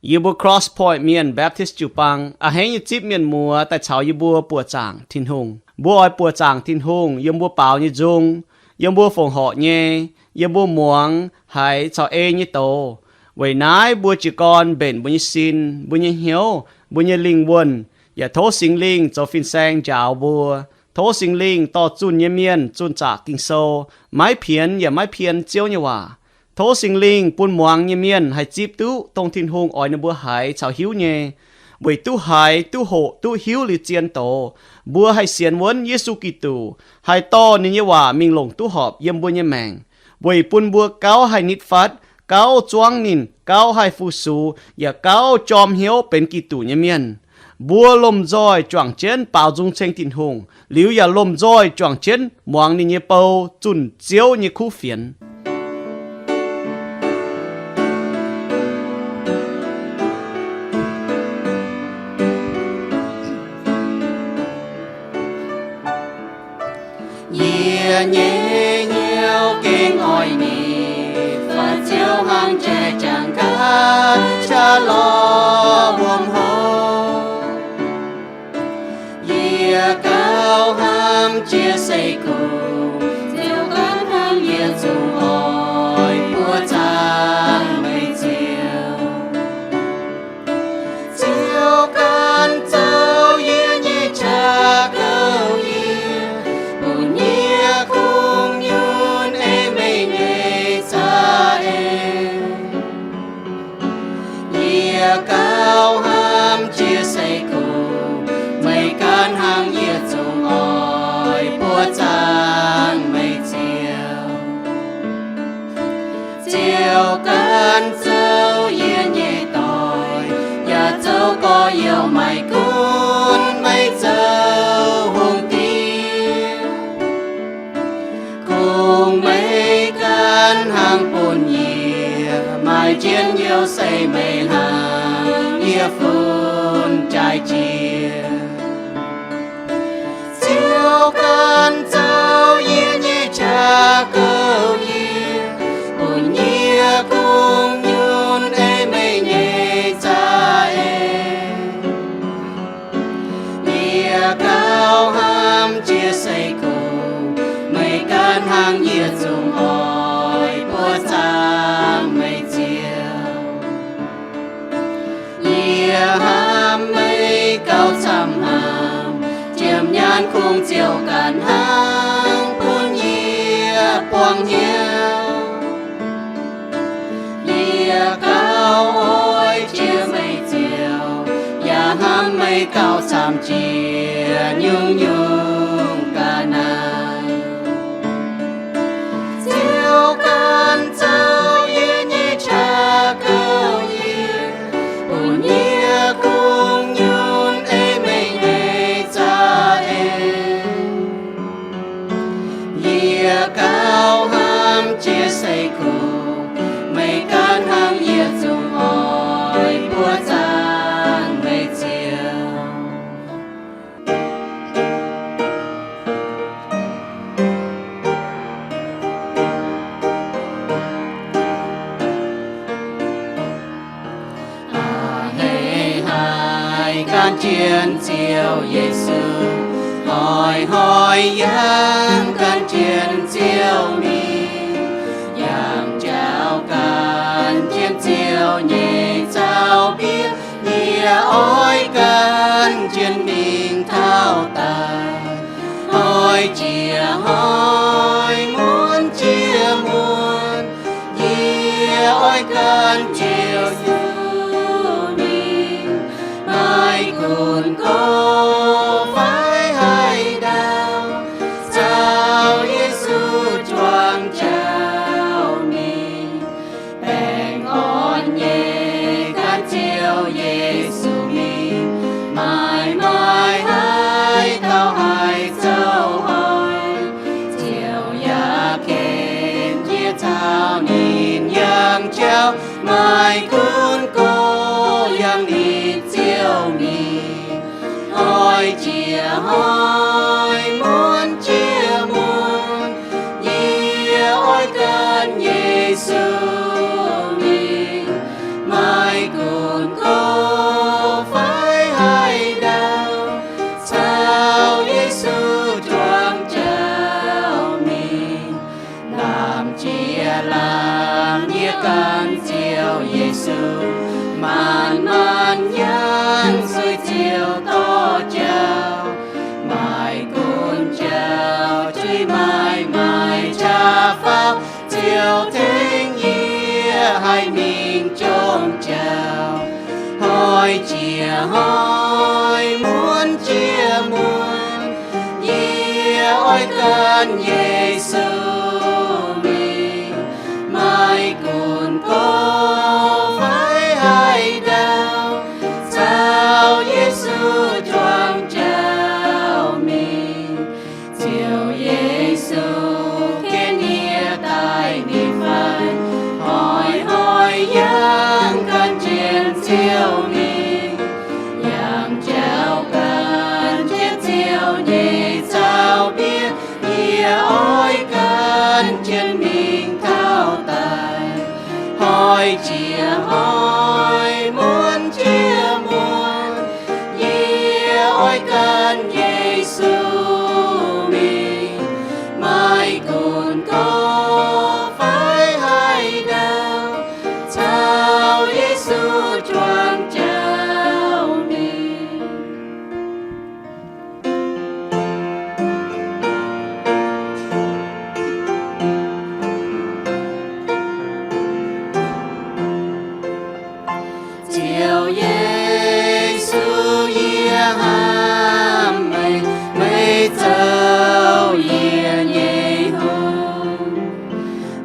Yie mbuo Cross Point Mienh Baptist jiu-baang a'hneiv nyei zipv mienh muoz daaih caux yie mbuo buoqc zaangc Tin-Hungh. Mbuo oix buoqc zaangc Tin-Hungh yiem mbuo baaux nyei nzung, yiem mbuo fongc horc nyei, yiem mbuo muangx haiz caux ei nyei doz. Weic naaiv mbuo jiez gorn mbenc mbuo nyei sin, mbuo nyei hnyouv, mbuo nyei lingh wuonh, yaac tov Singx Lingh zoux fin-saeng njaaux mbuo. Tov Singx Lingh dorh zunh nyei mienh zunh zaqc Ging-Sou, maiv pienx yaac maiv pien Ziouv nyei waac. Tov Singx Lingh bun muangx nyei mienh haih zipv duqv dongh Tin-Hungh oix ninh mbuo haiz caux hiuv nyei, weic duqv haiz, duqv hoqc, duqv hiuv liuz zien doz, mbuo haih sienx wuonv Yesu Giduc, haih dorh ninh nyei waac mingh longc duqv horpc yiem mbuo nyei maengc, weic bun mbuo gauh haih nitv fatv, gauh zuangv ninh, gauh haih fu-sux, yaac gauh jorm hnyouv benx Giduc nyei mienh. Mbuo lomh nzoih juangc jienv baaux nzung ceng Tin-Hungh, liuz yaac lomh nzoih juangc jienv muangx ninh nyei bou zunh Ziouv nyei kuv fienx. Yie nyei hnyouv gengh oix nitv fatv Ziouv hnangv jai-jangx ga'qaqv lorh wuom hoc. Yie gauh hnamv jiex seix gux, Ziouv ganh hnangv yie zungv oix buoqc zaangc meih Ziouv. Ziouv ganh zoux yie nyei qaqv gouv yie, bun yie kungx nyunc ei meih nyei za'eix. Yie gauh hnamv jiex seix gux, meih ganh hnangv yie zungv oix buoqc zaangc meih Ziouv. Ziouv ganh zoux yie nyei doic, yaac zoux gorx-youz, maiv gunv meih zoux hungh diex. Kungx meih ganh hnangv bun yie maaih njien-youh, se meih hnangv yie fun jaaix jiex. Ziouv ganh zoux yie nyei qaqv gouv yie, bun yie kungx nyunc ei meih nyei za'eix. Yie gauh hnamv jiex seix gux, meih ganh hnangv yie zungv oix buoqc zaangc meih Ziouv. Yie hnamv meih gauh camv hnaangx, jiem nyaanh kungx Ziouv ganh hnangv bun yie buangh hnyouv. Yie gauh oix jiex meih Ziouv, yaac hnamv meih gauh camv jiex nyungc-nyungc ga'naaiv. Ziouv ganh zoux yie nyei qaqv gouv yie, bun yie kungx nyunc ei meih nyei za'eix. Yie gauh hnamv jiex seix gux, meih ganh hnangv yie zungv oix buoqc zaangc meih Ziouv. A'hneiv haih gan jienv Ziouv Yesu, hnoi-hnoi yangh gan jienv Ziouv mingh, yangh jauv gan jienv Ziouv nyei zaux-mbienv. Yie oix gan jienv mingh taux daaih, hnoi jiex hnoi, muonz jiex muonz, yie oix gan Ziouv Yesu mingh. Maaih gunv gox fai haaix dauh caux Yesu juangc jauv mingh, baengh orn nyei gan Ziouv Yesu mingh. Maaih, maaih haaix dauh haih zoux hnoi, Ziouv yaac ken yie caux ninh yangh jauv. Maaih gunv gox yangh ninh Ziouv mingh, hnoi jiex hnoi, muonz jiex muonz, yie oix gan Yesu mingh. Maaih gunv Jiex hnoi muonz jiex muonz, yie oix gan Yesu mingh, maaih gunv gorqv fai haaix ndau, caux Yesu juangc jauv mingh. Ziouv Yesu ken yie daaih ninh fai, hnoi-hnoi yangh gan jienv Ziouv mingh, yangh jauv gan jienv Ziouv nyei caux bieqc. Yie oix gan jienv mingh taux daic, hnoi jiex hnoi, muonz jiex muonz, yie oix gan Yesu mingh, maaih gunv gorqv fai haaix ndau, caux Yesu juangc jauv mingh. Ziouv Yesu, yie hnamv meih, meih zoux yie nyei hungh.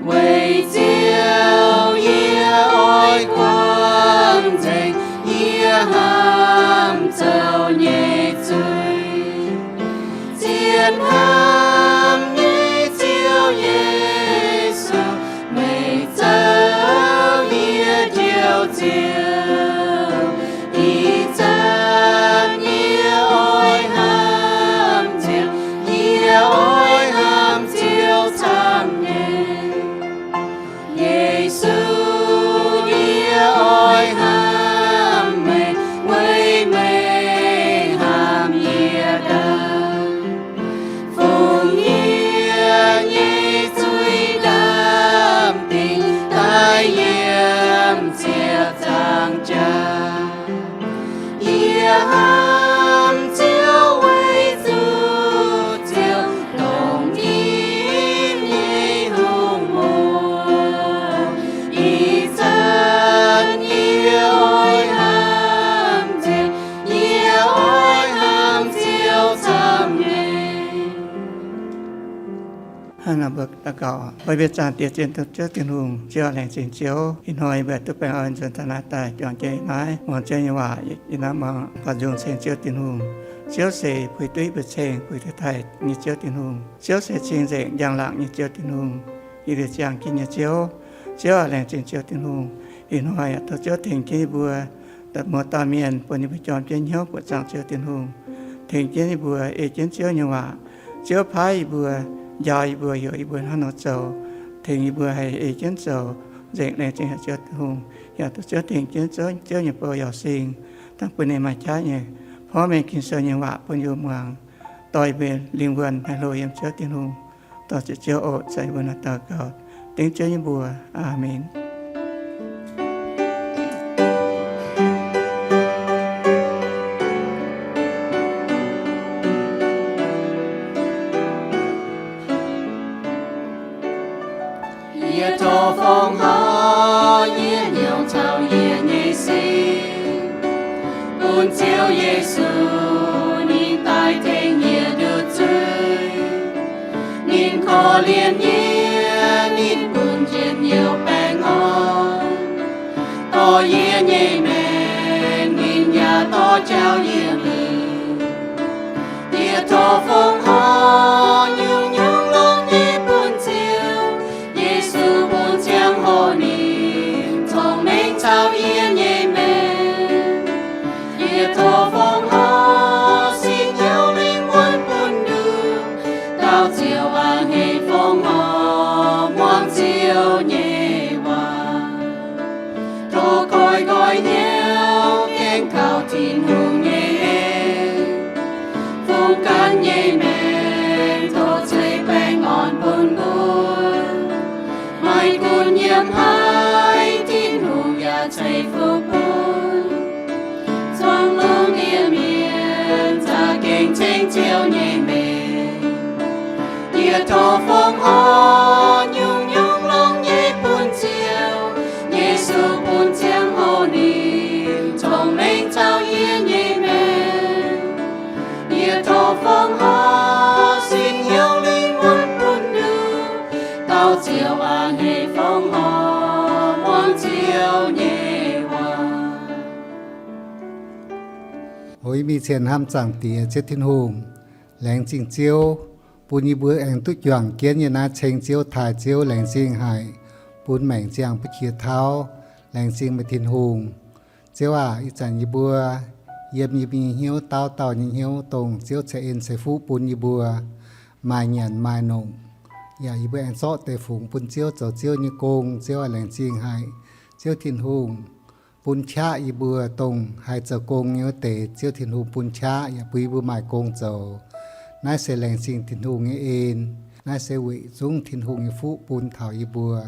Weic Ziouv yie oix guangc nzengc yie hnamv zoux nyei zuiz. Zien hnamv nyei Ziouv Yesu, meih zoux yie Njoux Ziouv. Ih zanc yie oix hnamv Ziouv, yie oix hnamv Ziouv camv nyei. Yesu, yie oix hnamv meih, weic meih hnamv yie ndaangc, fungx yie nyei zuiz ndaamv-dingc daaih yiem ziepc nzaangc jaax. Yie hnamv Ziouv weic zuqc Ziouv dongh yie nyei hungh muoz. Ih zanc yie oix hnamv Ziouv, yie oix hnamv Ziouv camv nyei. Hnangv naaic mbuo daux gaux. Mbuo mbuo zaangc Diex, zien dongh Ziouv Tin-Hungh. Ziouv, laengz zingh Ziouv, ih hnoi mbuo duqv baengh orn nzuonx taux naaiv daaih juangc jienv naaiv, muangx Ziouv nyei waac, yiem naaiv muangx buatc nzung ceng Ziouv Tin-Hungh. Ziouv se puix duqv mbuo ceng, puix duqv taaih nyei Ziouv Tin-Hungh. Ziouv se cing-nzengc, njang-laangc nyei Ziouv Tin-Hungh, yietc liuz ziangh jienv nyei Ziouv. Ziouv aac, laengz zingh Ziouv Tin-Hungh, ih hnoi yaac tov Ziouv tengx jienv yie mbuo, muoz-doic mienh, bun yie mbuo jorm jienv hnyouv buoqc zaangc Ziouv Tin-Hungh, tengx jienv yie mbuo ei jienv Ziouv nyei waac. Ziouv paaiv yie mbuo, njaaux yie mbuo, heuc yie mbuo hnangv nor zoux, tengx yie mbuo haih ei jienv zoux nzengc. Laengz zingh haic Ziouv Tin-Hungh, yaac tov Ziouv tengx jienv Ziouv nyei bou Yauz Sing, dangh bun ninh maaih qaqv nyei porv mengh Ging-Sou nyei waac bun yie mbuo muangx, dorh yie mbuo lingh wuonh haih hlo yiem Ziouv Tin-Hungh. Dorh ziepc Ziouv oc. Zai mbuo naaiv daux gaux dengv Ziouv nyei mbuox. Aamen. Yie tov fongc horc yie nyungc caux yie nyei sin, bun Ziouv Yesu ninh daaih tengx yie nduqc zuiz. Ninh korv-lienh yie, ninh bun njien-youh baengh orn, dorh yie nyei maengc ninh yaac dorh jauv yie mingh. Yie tov fongc horc nyungc-nyungc longx nyei bun Ziouv Yesu bun ziangh hoc ninh cong-mengh caux yie nyei maengc. Yie tov fongc horc sin hnyouv lingh wuonh bun nduqc, dauh Ziouv a'hneiv fongc horc muangx Ziouv nyei waac. Tov koiv-koiv hnyouv gaengh kaux Tin-Hungh nyei en, fungx ganh nyei maengc tov ceix baengh orn bun mbuo. Maiv gunv yiem haaix, Tin-Hungh yaac ceix fuqv bun. Zuangx lungh ndiev mienh za'gengh ceng Ziouv nyei mengh. Yie tov fongc horc nyungc-nyungc longx nyei bun Ziouv Yesu bun ziangh hoc ninh cong-mengh O yie mingh cien hnamv Zaangc Diex Ziouv Tin-Hungh, laengz zingh Ziouv bun yie mbuo aengx duqv juangc jienv yiem naaiv ceng Ziouv, taaih Ziouv, laengz zingh haic, bun maengc ziangh buqv qiex tauv. Laengz zingh meih Tin-Hungh. Ziouv aac, ih zanc yie mbuo yiem yie mbuo nyei hnyouv, dauh dauh nyei hnyouv, dongh Ziouv ceix en ceix fuqv bun yie mbuo maaih nyanc maaih nongc. Yaac yie mbuo aengx zorqv deix fungx bun Ziouv zoux Ziouv nyei gong. Ziouv aac, laengz zingh haic, Ziouv Tin-Hungh, bun qaqv yie mbuo dongh haih zoux gong nyei wuov deix. Ziouv Tin-Hungh bun qaqv yaac bun yie mbuo maaih gong zoux. Naaiv se laengz zingh Tin-Hungh nyei en. Naaiv se weic zungv Tin-Hungh nyei fuqv bun taux yie mbuo.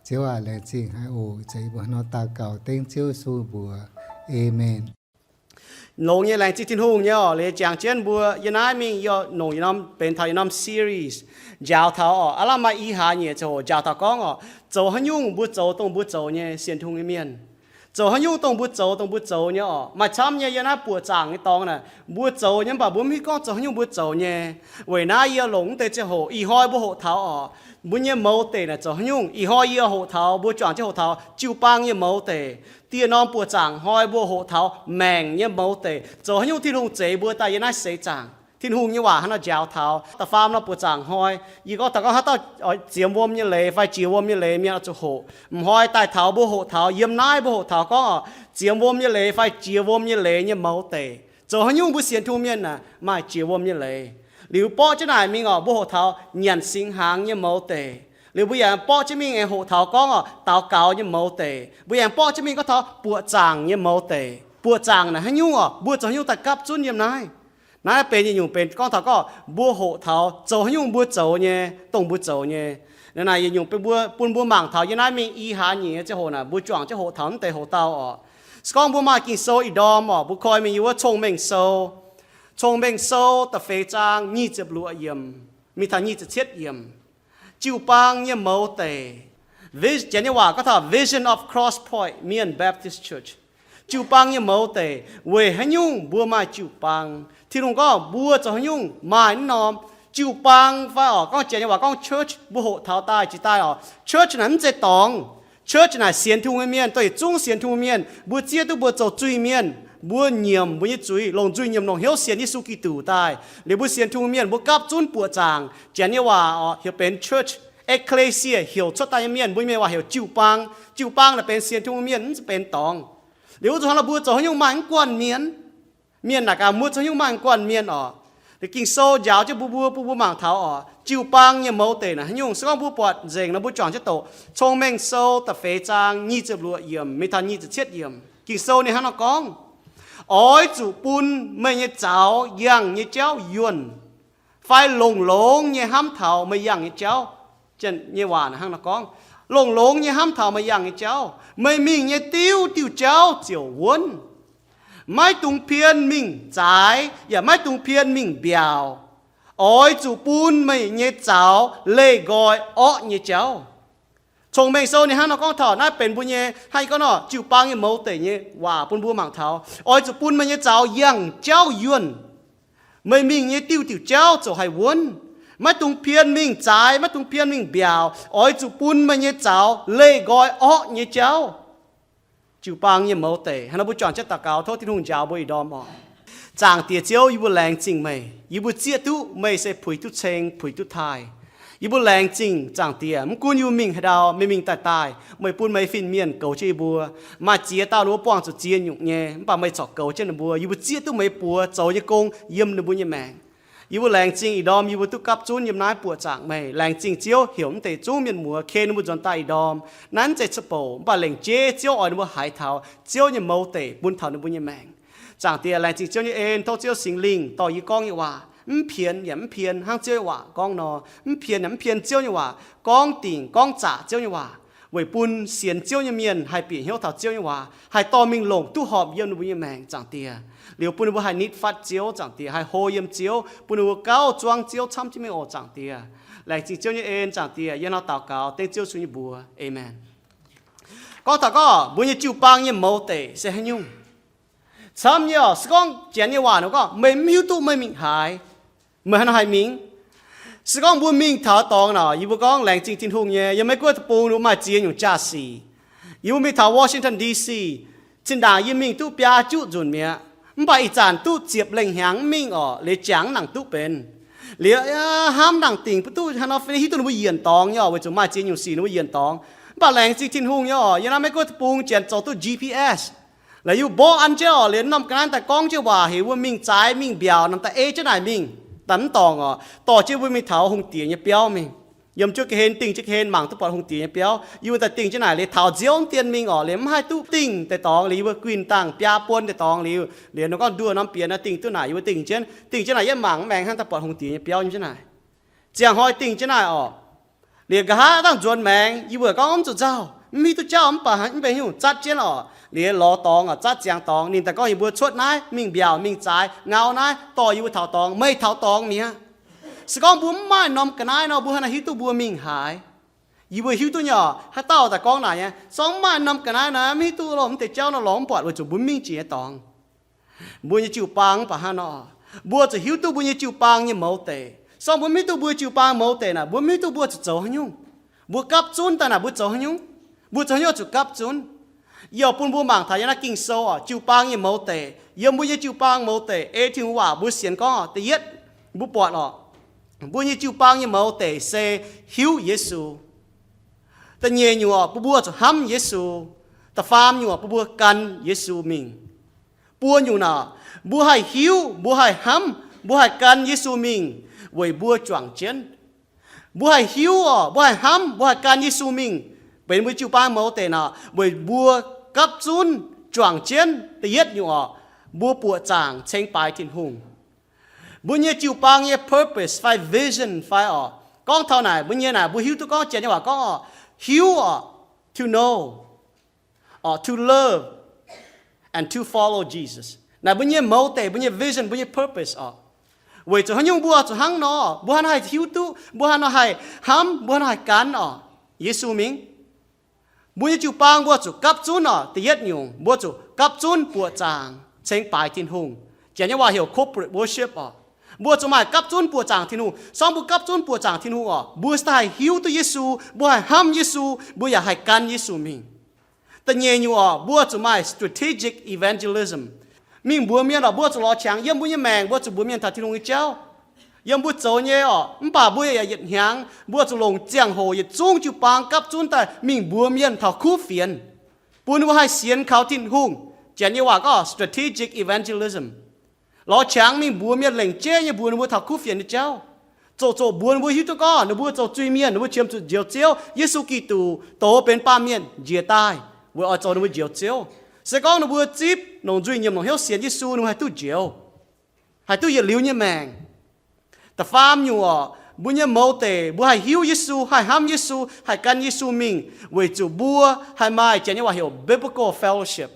Ziouv aac, laengz zingh haic oc. Ih zanc yie mbuo hnangv nor daux gaux dengv Ziouv Yesu mbuox. Aamen. Longx nyei, laengz zingh Tin-Hungh nyei oc. Liuz jangx jienv mbuo yiem naaiv mingh yie nongc yietc norm, benx taux yietc norm series, njaaux taux oc, aav lamh maaih i hlaax nyeic ziangh hoc njaaux taux gorngv oc, zoux haaix nyungc mbuo zoux dongh mbuo zoux nyei, sienx Tin-Hungh nyei mienh. Zoux haaix nyungc dongh mbuo zoux, dongh mbuo zoux nyei oc. Maaih camv nyei yiem naaiv buoqc zaangc nyei dorngx naaic, mbuo zoux nyei mv baac mbuo mv hiuv gorngv zoux haaix nyungc mbuo zoux nyei. Weic naaiv yie longc mv deix ziangh hoc, ih hnoi mbuo hoqc taux oc, mbuo nyei mouz deic naaic zoux haaix nyungc. Ih hnoi yie hoqc taux, mbuo juangc jienv hoqc taux jiu-baang nyei mouz deic. Dieh norm buoqc zaangc hnoi mbuo hoqc taux maengc nyei mouz deic zoux haaix nyungc Tin-Hungh zeix mbuo daaih yiem naaiv seix zaangc. Tin-Hungh nyei waac hnangv nor njaaux taux. Da'faam norm buoqc zaangc hnoi, yie gorngv taux gorngv haaix dauh oix ziemx wuom nyei leiz fai jiex wuom nyei leiz, mienh oix zuqc hoqc. M'hnoi daaih taux mbuo hoqc taux, yiem naaiv mbuo hoqc taux gorngv oc, ziemx wuom nyei leiz fai jiex wuom nyei leiz nyei mouz deic. Zoux haaix nyungc mbuo sienx Tin-Hungh mienh aah, maaih jiex wuom nyei leiz. Liuz borqv jienv naaic mingh oc, mbuo hoqc taux nyanc singx hnaangx nyei mouz deic. Liuz mbuo yaac borqv jienv mingh aengx hoqc taux gorngv oc, daux gaux nyei mouz deic. Mbuo yaac borqv jienv mingh gorngv taux buoqc zaangc nyei mouz deic. Buoqc zaangc naaic haaix nyungc oc, mbuo zoux haaix nyungc daaih gapv zunv yiem naaiv? Naaiv benx yietc nyungc benx gorngv taux gorngv mbuo hoqc taux zoux haaix nyungc mbuo zoux nyei, dongh mbuo zoux nyei. Naaiv naaic yietc nyungc benx mbuo, bun mbuo mangc taux yiem naaiv mingh i hlaax nyeic nyei ziangh hoc naaic, mbuo juangc jienv hoqc taux mv deix hoc-dauh oc. Se gorngv mbuo maaih Ging-Sou ih ndorm oc, mbuo koi mingh yiem wuov Cong-Mengh Sou. Cong-Mengh Sou da'feix zaang nyic ziepc luoqc yiemc mingh taux nyic ziepc cietv yiemc. Jiu-baang nyei mouz deic. Janx nyei waac gorngv taux Vision of Cross Point Mien Baptist Church. Jiu-baang nyei mouz deic. Weic haaix nyungc mbuo maaih jiu-baang? Tin-Hungh gorngv mbuo zoux haaix nyungc maaih naaiv norm jiu-baang fai oc, gorngv janx nyei waac gorngv church, mbuo hoqc taux daaih jiex daaih oc. Church naaic mv zeiz dorngx. Church naaic sienx Tin-Hungh nyei mienh, dongh yietc zungv sienx Tin-Hungh mienh. Mbuo zieqv duqv mbuo zoux zuiz-mienh, mbuo nyiemc mbuo nyei zuiz, longc nzuih nyiemc longc hnyouv sienx Yesu Giduc daaih. Liuz mbuo sienx Tin-Hungh mienh, mbuo gapv zunv buoqc zaangc. Janx nyei waac oc, heuc benx church. Ecclesia heuc cuotv daaih nyei mienh, mbuo nyei waac heuc jiu-baang. Jiu-baang naaic benx sienx Tin-Hungh mienh, mv zeiz benx dorngx. Liuz wuov zuqc hnangv nor mbuo zoux haaix nyungc maaih mv guanh mienh? Mienh naaic gaax, mbuo zoux haaix nyungc maaih mv guanh mienh oc? Liuz Ging-Sou njaaux jienv mbuo, mbuo, bun mbuo mangc taux oc, jiu-baang nyei mouz deic naaic haaix nyungc. Se gorngv mbuo buatc nzengc nor, mbuo juangc jienv doqc Cong-Mengh Sou da'feix zaang nyic ziepc luoqc yiemc mingh taux nyic ziepc cietv yiemc. Ging-Sou ninh hnangv nor gorngv, oix zuqc bun meih nyei zaux yangh nyei jauv yuonh, fai longx-longx nyei hnamv taux meih yangh nyei jauv. Janx nyei waac naaic hnangv nor gorngv, longx-longx nyei hnamv taux meih yangh nyei jauv, meih mingh nyei diuv diuh jauv ziouc wuonv. Maiv dungx pien mingh zaaix, yaac maiv dungx pien mingh mbiaauc. Oix zuqc bun meih nyei zaux leih nqoi orqv nyei jauv. Cong-Mengh Sou ninh hnangv nor gorngv taux naaiv benx mbuo nyei, hnangv gorngv nor jiu-baang nyei mouz deic nyei waac bun mbuo mangc taux, oix zuqc bun meih nyei zaux yangh jauv yuonh. Meih mingh nyei diuh diuh jauv ziouc haih wuonv. Maiv dungx pien mingh zaaix, maiv dungx pien mingh mbiaauc. Oix zuqc bun meih nyei zaux leih nqoi orqv nyei jauv. Jiu-baang nyei mouz deic. Hnangv nor mbuo juangc jienv daux gaux, tov Tin-Hungh njaaux mbuo ih ndorm oc. Zaangc Diex Ziouv, yie mbuo laengz zingh meih. Yie mbuo zieqv duqv meih se puix duqv ceng, puix duqv taaih. Yie mbuo laengz zingh Zaangc Diex, mv gunv yie mbuo mingh haaix ndau, meih mingh daaih daaih, meih bun meih fin-mienh goux jienv yie mbuo. Maaih ziex dauh ninh mbuo buangh zuqc ziex nyungc nyei, mv baac meih corc goux jienv ninh mbuo. Yie mbuo zieqv duqv meih buoz zoux nyei gong yiem ninh mbuo nyei maengc. Yie mbuo laengz zingh ih ndorm yie mbuo duqv gapv zunv yiem naaiv buoqc zaangc meih. Laengz zingh Ziouv heuc mv deix zungv mienh muoz ken ninh mbuo nzuonx daaih ih ndorm. Naaiv mv zeiz ca'bouc, mv baac lengc jeiv Ziouv oix ninh mbuo haiz taux Ziouv nyei mouz deic bun taux ninh mbuo nyei maengc. Zaangc Diex, laengz zingh Ziouv nyei en, tov Ziouv Singx Lingh dorh yie gorngv nyei waac mv pienx yaac mv pien hnangv Ziouv nyei waac gorngv nor, mv pienx yaac mv pien Ziouv nyei waac, gorngv dingc gorngv zaqc Ziouv nyei waac, weic bun sienx Ziouv nyei mienh haih bieqc hnyouv taux Ziouv nyei waac, haih dorh mingh longc duqv horpc yiem ninh mbuo nyei maengc, Zaangc Diex. Liuz bun ninh mbuo haih nitv fatv Ziouv, Zaangc Diex, haih hlo yiem Ziouv, bun ninh mbuo gauh zuangv Ziouv camv jienv mingh oc, Zaangc Diex. Laengz zingh Ziouv nyei en, Zaangc Diex. Yie hnangv daux gaux dengv Ziouv Yesu nyei mbuox. Aamen. Gorngv taux gorngv mbuo nyei jiu-baang nyei mouz deic se haaix nyungc? Camv nyei oc, se gorngv Janx nyei waac ninh gorngv meih mv hiuv duqv meih mingh haaix, meih haaix nor haih mingh? Se gorngv mbuo mingh taux dorngx naaic, yie mbuo gorngv laengz zingh Tin-Hungh nyei, yiem Meiv Guoqv deic-bung ninh mbuo maaih ziex nyungc jaa-sic. Yie mbuo mingh taux Washington D C, zinh ndaangc yie mingh duqv biaa juqv nzunc mi'aqv. Mv baac ih zanc duqv ziepc lengh hnyangx mv mingh orqc, liuz jangx nangc duqv benx. Liuz hnamv nangc dingc mv duqv haaix nor fai hiuv duqv ninh mbuo yienc dorngx nyei orqc, weic zuqc maaih ziex nyungc sic ninh mbuo yienc dorngx. Mv baac laengz zingh Tin-Hungh nyei orqc, yiem naaiv Meiv Guoqv deic-bung janx zoux duqv G P S. Liuz yie mbuo mborqv an jienv orqc, liuz norm ga'naaiv daaih gorngv jienv waac heuc mbuo mingh zaaix mingh mbiaauc, norm daaih ei jienv naaic mingh, daaih mv dorngc orqc, dorh jienv mbuo mingh taux hungh diex nyei biauv mingh. Yiem jienv ga'hlen, dingh jienv ga'hlen mangc duqv buatc hungh diex nyei biauv. Yie mbuo daaih dingh jienv naaic liuz taux nziouv dien mingh orqc, liuz mv haih duqv dingh deix dorngx, liuz yie mbuo guinh dangh biaa buon deix dorngx liuz, liuz nor gorngv nduoh norm bieqc naaiv dingh duqv naaic, yie mbuo dingh jienv, dingh jienv naaic yietv mangc mv maengx hnangv daaih buatc hungh diex nyei biauv nyei jienv naaic. Ziangh hnoi dingh jienv naaic orqc, liuz nqa'haav dangh nzuonx maengx, yie mbuo gorngv mv zuqc nzauh, mv hiuv duqv jauv mv baac mv benx haaix nyungc zatv jienv orqc, liuz lorz dorngx orqc, zatv ziangx dorngx. Ninh daaih gorngv yie mbuo cuotv naaiv, mingh mbiaauc, mingh zaaix, ngau naaiv, dorh yie mbuo taux dorngx, meih taux dorngx mi'aqv. Se gorngv mbuo mv maaih norm ga'naaiv nor, mbuo hnangv naaic hiuv duqv mbuo mingh haaix? Yie mbuo hiuv duqv nyei orqc, haaix dauh daaih gorngv naaic nyei, se gorngv mv maaih norm ga'naaiv nor, mv hiuv duqv lorqc, mv deix jauv nor lorz mv buatc weic zuqc mbuo mv mingh jiex nyei dorngx. Mbuo nyei jiu-baang mv baac hnangv nor, mbuo zuqc hiuv duqv mbuo nyei jiu-baang nyei mouz deic. Se gorngv mbuo mv hiuv duqv mbuo jiu-baang mouz deic naaic, mbuo mv hiuv duqv mbuo zuqc zoux haaix nyungc. Mbuo gapv zunv daaih naaic mbuo zoux haaix nyungc? Mbuo zoux haaix nyungc zuqc gapv zunv? Yie oix bun mbuo mangc taux yiem naaiv Ging-Sou orqc, jiu-baang nyei mouz deic. Yiem mbuo nyei jiu-baang mouz deic, ei Tin-Hungh waac mbuo sienx gorngv orqc, da'yietv mbuo buatc orqc, mbuo nyei jiu-baang nyei mouz deic se hiuv Yesu. Da'nyeic nyungc orqc, bun mbuo zuqc hnamv Yesu. Da'faam nyungc orqc, bun mbuo gan Yesu mingh. Buo nyungc naaic, mbuo haih hiuv, mbuo haih hnamv, mbuo haih gan Yesu mingh weic mbuo juangc jienv. Mbuo haih hiuv orqc, mbuo haih hnamv, mbuo haih gan Yesu mingh benx mbuo jiu-baang mouz deic naaic, weic mbuo gapv zunv juangc jienv. Da'yietv nyungc orqc, mbuo buoqc zaangc ceng baaix Tin-Hungh. Mbuo nyei jiu-baang nyei purpose fai vision fai orqc, gorngv taux naaic mbuo nyei naaic, mbuo hiuv duqv gorngv Janx nyei waac gorngv orqc, hiuv orqc, to know, orqc, to love, and to follow Jesus. Naaic mbuo nyei mouz deic, mbuo nyei vision, mbuo nyei purpose orqc. Weic zuqc haaix nyungc mbuo zuqc hnangv nor, mbuo hnangv nor haih hiuv duqv, mbuo hnangv nor haih hnamv, mbuo hnangv nor haih gan orqc, Yesu mingh. Mbuo nyei jiu-baang mbuo zuqc gapv zunv orqc. Da'yietv nyungc, mbuo zuqc gapv zunv buoqc zaangc ceng baaix Tin-Hungh. Janx nyei waac heuc corporate worship orqc. Mbuo zuqc maaih gapv zunv buoqc zaangc Tin-Hungh. Se gorngv mbuo gapv zunv buoqc zaangc Tin-Hungh orqc, mbuo se haih hiuv duqv Yesu, mbuo haih hnamv Yesu, mbuo yaac haih gan Yesu mingh. Da'nyeic nyungc orqc, mbuo zuqc maaih strategic evangelism. Mingh mbuox mienh orqc, mbuo zuqc lorz qangx yiem mbuo nyei maengc, mbuo zuqc mbuox mienh taux Tin-Hungh nyei jauv. Yiem mbuo zoux nyei orqc, mv baac mbuo yaac yietc hnyangx, mbuo zuqc longc ziangh hoc yietc zungv jiu-baang gapv zunv daaih mingh mbuox mienh taux kuv fienx, bun ninh mbuo haih sienx kaux Tin-Hungh. Janx nyei waac gorngv strategic evangelism. Lorz qangx mingh mbuox mienh, lengc jeiv nyei mbuox ninh mbuo taux kuv fienx nyei jauv. Zoqc zoqc mbuox ninh mbuo hiuv duqv gorngv ninh mbuo zoux zuiz-mienh, ninh mbuo qiemx zuqc njoux Ziouv. Yesu Giduc dox benx baamh mienh njiec daaih weic oix zoux ninh mbuo njoux Ziouv. Se gorngv ninh mbuo zipv longc nzuih nyiemc longc hnyouv sienx Yesu, ninh mbuo haih duqv njoux, haih duqv yietc liuz nyei maengc. Da'faam nyungc orqc, mbuo nyei mouz deic, mbuo haih hiuv Yesu, haih hnamv Yesu, haih gan Yesu mingh weic zuqc mbuo haih maaih, Janx nyei waac heuc biblical fellowship.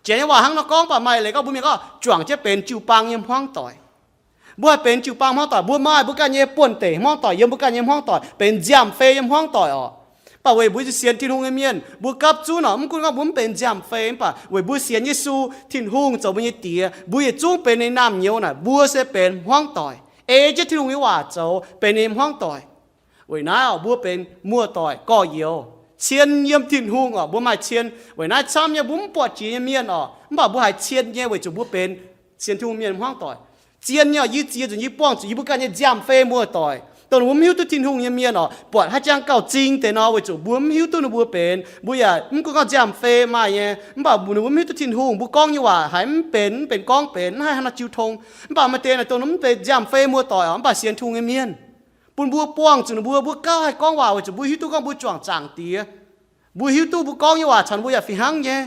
Janx nyei waac hnangv nor gorngv, mv baac maaih leiz gorngv mbuo mienh gorngv juangc jienv benx jiu-baang nyei hmuangv doic. Mbuo haih benx jiu-baang hmuangv doic, mbuo maaih mbuo ganh nyei buonv-deic hmuangv doic, yiem mbuo ganh nyei hmuangv doic benx nziaamv-fei nyei hmuangv doic orqc. Mv baac weic mbuo sienx Tin-Hungh nyei mienh, mbuo gapv zunv orqc, mv gunv gorngv mbuo mv benx nziaamv-fei, mv baac weic mbuo sienx Yesu, Tin-Hungh zoux mbuo nyei Diex, mbuo yietc zungv benx ninh naamh nyouz naaic, mbuo se benx hmuangv doic, ei jienv Tin-Hungh nyei waac zoux, benx ninh hmuangv doic. Weic naaiv orqc, mbuo benx muoz-doic gorx-youz, cien yiem Tin-Hungh orqc, mbuo maaih cien. Weic naaiv camv nyei mbuo mv buatc jiex nyei mienh orqc, mv baac mbuo haiz cien nyei weic zuqc mbuo benx sienx Tin-Hungh mienh hmuangv doic. Zien nyei orqc, yie ziex nzunc yie buangh zuqc yie mbuo ganh nyei nziaamv-fei muoz-doic, dongh ninh mbuo mv hiuv duqv Tin-Hungh nyei mienh orqc, buatc haaix jang gauh zing deix nor, weic zuqc mbuo mv hiuv duqv ninh mbuo benx. Mbuo yaac mv gunv gorngv nziaamv-fei maaih nyei, mv baac ninh mbuo mv hiuv duqv Tin-Hungh, mbuo gorngv nyei waac haiz mv benx, mv benx gorngv benx, mv haih haaix nor jiu tong. Mv baac maaih deix naaic dongh mv benx nziaamv-fei muoz-doic orqc, mv baac sienx Tin-Hungh nyei mienh, bun mbuo buangh zuqc ninh mbuo, mbuo gauh haih gorngv waac weic zuqc mbuo hiuv duqv gorngv mbuo juangc zaangc Diex. Mbuo hiuv duqv mbuo gorngv nyei waac caux ninh mbuo yaac fih hnangv nyei.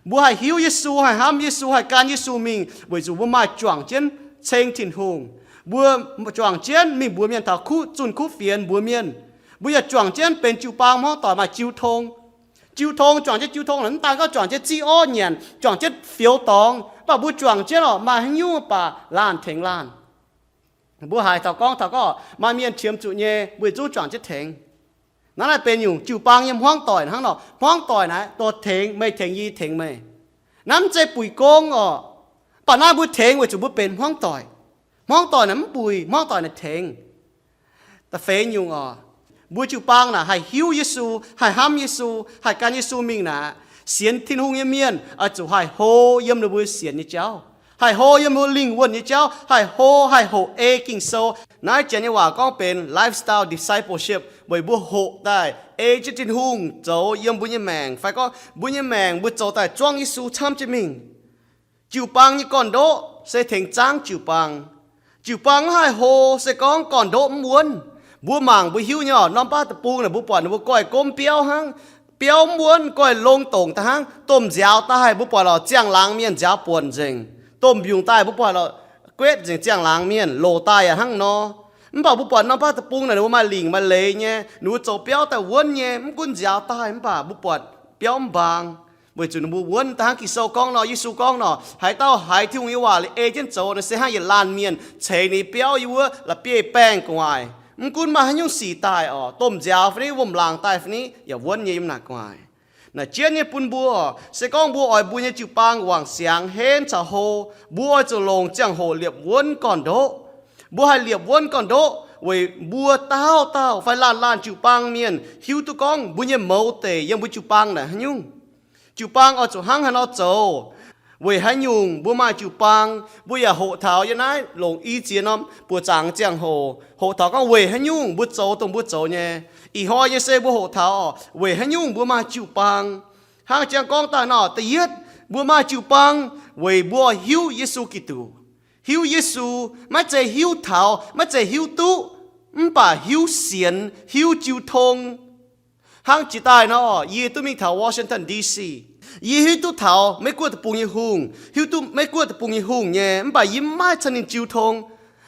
Mbuo haih hiuv Yesu, haih hnamv Yesu, haih gan Yesu mingh weic zuqc mbuo maaih juangc jienv ceng Tin-Hungh. Mbuo juangc jienv mingh mbuox mienh taux kuv, zunh kuv fienx mbuox mienh. Mbuo yaac juangc jienv benx jiu-baang hmuangv doic maaih jiu tong. Jiu tong, juangc jienv jiu tong naaic mv daan gorngv juangc jienv ziv orv nyanc, juangc jienv fioux dorngx, mv baac mbuo juangc jienv orqc, maaih haaix nyungc baac laanh tengx laanh. Mbuo haiz taux gorngv, taux gorngv maaih mienh qiemx zuqc nyei, mbuo yietc zungv juangc jienv tengx. Naaiv naaiv benx nyungc jiu-baang nyei hmuangv doic hnangv nor. Hmuangv doic naaiv dorh tengx, meih tengx yie, yie tengx meih. Naaiv mv zeiz buic gong orqc, mv baac naaiv mbuo tengx weic zuqc mbuo benx hmuangv doic. Hmuangv doic naaic mv buic, hmuangv doic naaic tengx. Da'feix nyungc orqc, mbuo jiu-baang naaic haih hiuv Yesu, haih hnamv Yesu, haih gan Yesu mingh naaic, Sienx Tin-Hungh nyei mienh oix zuqc haih hlo yiem ninh mbuo sienx nyei jauv, haih hlo yiem ninh mbuo lingh wuonh nyei jauv, haih hlo haih hoqc ei Ging-Sou. Naaiv janx nyei waac gorngv benx lifestyle discipleship, weic mbuo hoqc daaih ei jienv Tin-Hungh zoux yiem mbuo nyei maengc, fai gorngv mbuo nyei maengc mbuo zoux daaih zuangv Yesu camv jienv mingh. Jiu-baang nyei gorn-ndoqv se tengx zaangv jiu-baang. Jiu-baang mv haih hlo se gorngv gorn-ndoqv mv wuonv. Mbuo mangc mbuo hiuv nyei oc, norm baav deic-bung naaic mbuo buatc ninh mbuo goiv gomv biauv hnangv. Biauv mv wuonv, goiv longx dongc daaih hnangv. Domh nziaaux daaih mbuo buatc lorqc, ziangh laangz mienh nziaaux buonc nzengc. Domh mbiungc daaih mbuo buatc lorqc, guetv nzengc ziangh laangz mienh. Loc daaih yaac hnangv nor. Mv baac mbuo buatc norm baav deic-bung naaic ninh mbuo maaih lingc maaih leiz nyei, ninh mbuo zoux biauv daaih wuonv nyei. Mv gunv nziaaux daaih mv baac mbuo buatc biauv mv mbaang, weic zuqc ninh mbuo wuonv daaih hnangv Ging-Sou gorngv nor, Yesu gorngv nor, haaix dauh haiz Tin-Hungh nyei waac liuz ei jienv zoux naaic se hnangv yietc laanh mienh ceix ninh biauv yiem wuov la'bieiv-baengh gu'nguaaic. Mv gunv maaih haaix nyungc sic daaih oc, domh nziaaux fai niv, wuom-laangc daaih fai niv, yaac wuonv nyei yiem naaic gu'nguaaic. Naaic jienv nyei bun mbuo, se gorngv mbuo oix mbuo nyei jiu-baang wangc siangx henv caux hlo, mbuo oix zuqc longc ziangh hoc liepc wuonv gorn-ndoqv. Mbuo haih liepc wuonv gorn-ndoqv weic mbuo dauh dauh fai laanh laanh jiu-baang mienh hiuv duqv gorngv mbuo nyei mouz deic yiem mbuo jiu-baang naaic haaix nyungc. Jiu-baang oix zuqc hnangv haaix nor zoux. Weic haaix nyungc mbuo maaih jiu-baang, mbuo yaac hoqc taux yiem naaiv longc i ziex norm buoqc zaangc ziangh hoc, hoqc taux gorngv weic haaix nyungc mbuo zoux dongh mbuo zoux nyei. Ih hnoi nyei se mbuo hoqc taux weic haaix nyungc mbuo maaih jiu-baang. Hnangv jangx gorngv daaih nor, da'yietv, mbuo maaih jiu-baang weic mbuo hiuv Yesu Giduc. Hiuv Yesu, maiv zeiz hiuv taux, maiv zeiz hiuv duqv, mv baac hiuv sienx, hiuv jiu tong. Hnangv jiex daaih nor, yie duqv mingh taux Washington D C. Yie hiuv duqv taux Meiv-Guoqv deic-bung nyei hungh, hiuv duqv Meiv-Guoqv deic-bung nyei hungh nyei, mv baac yie maiv maaih caux ninh jiu tong.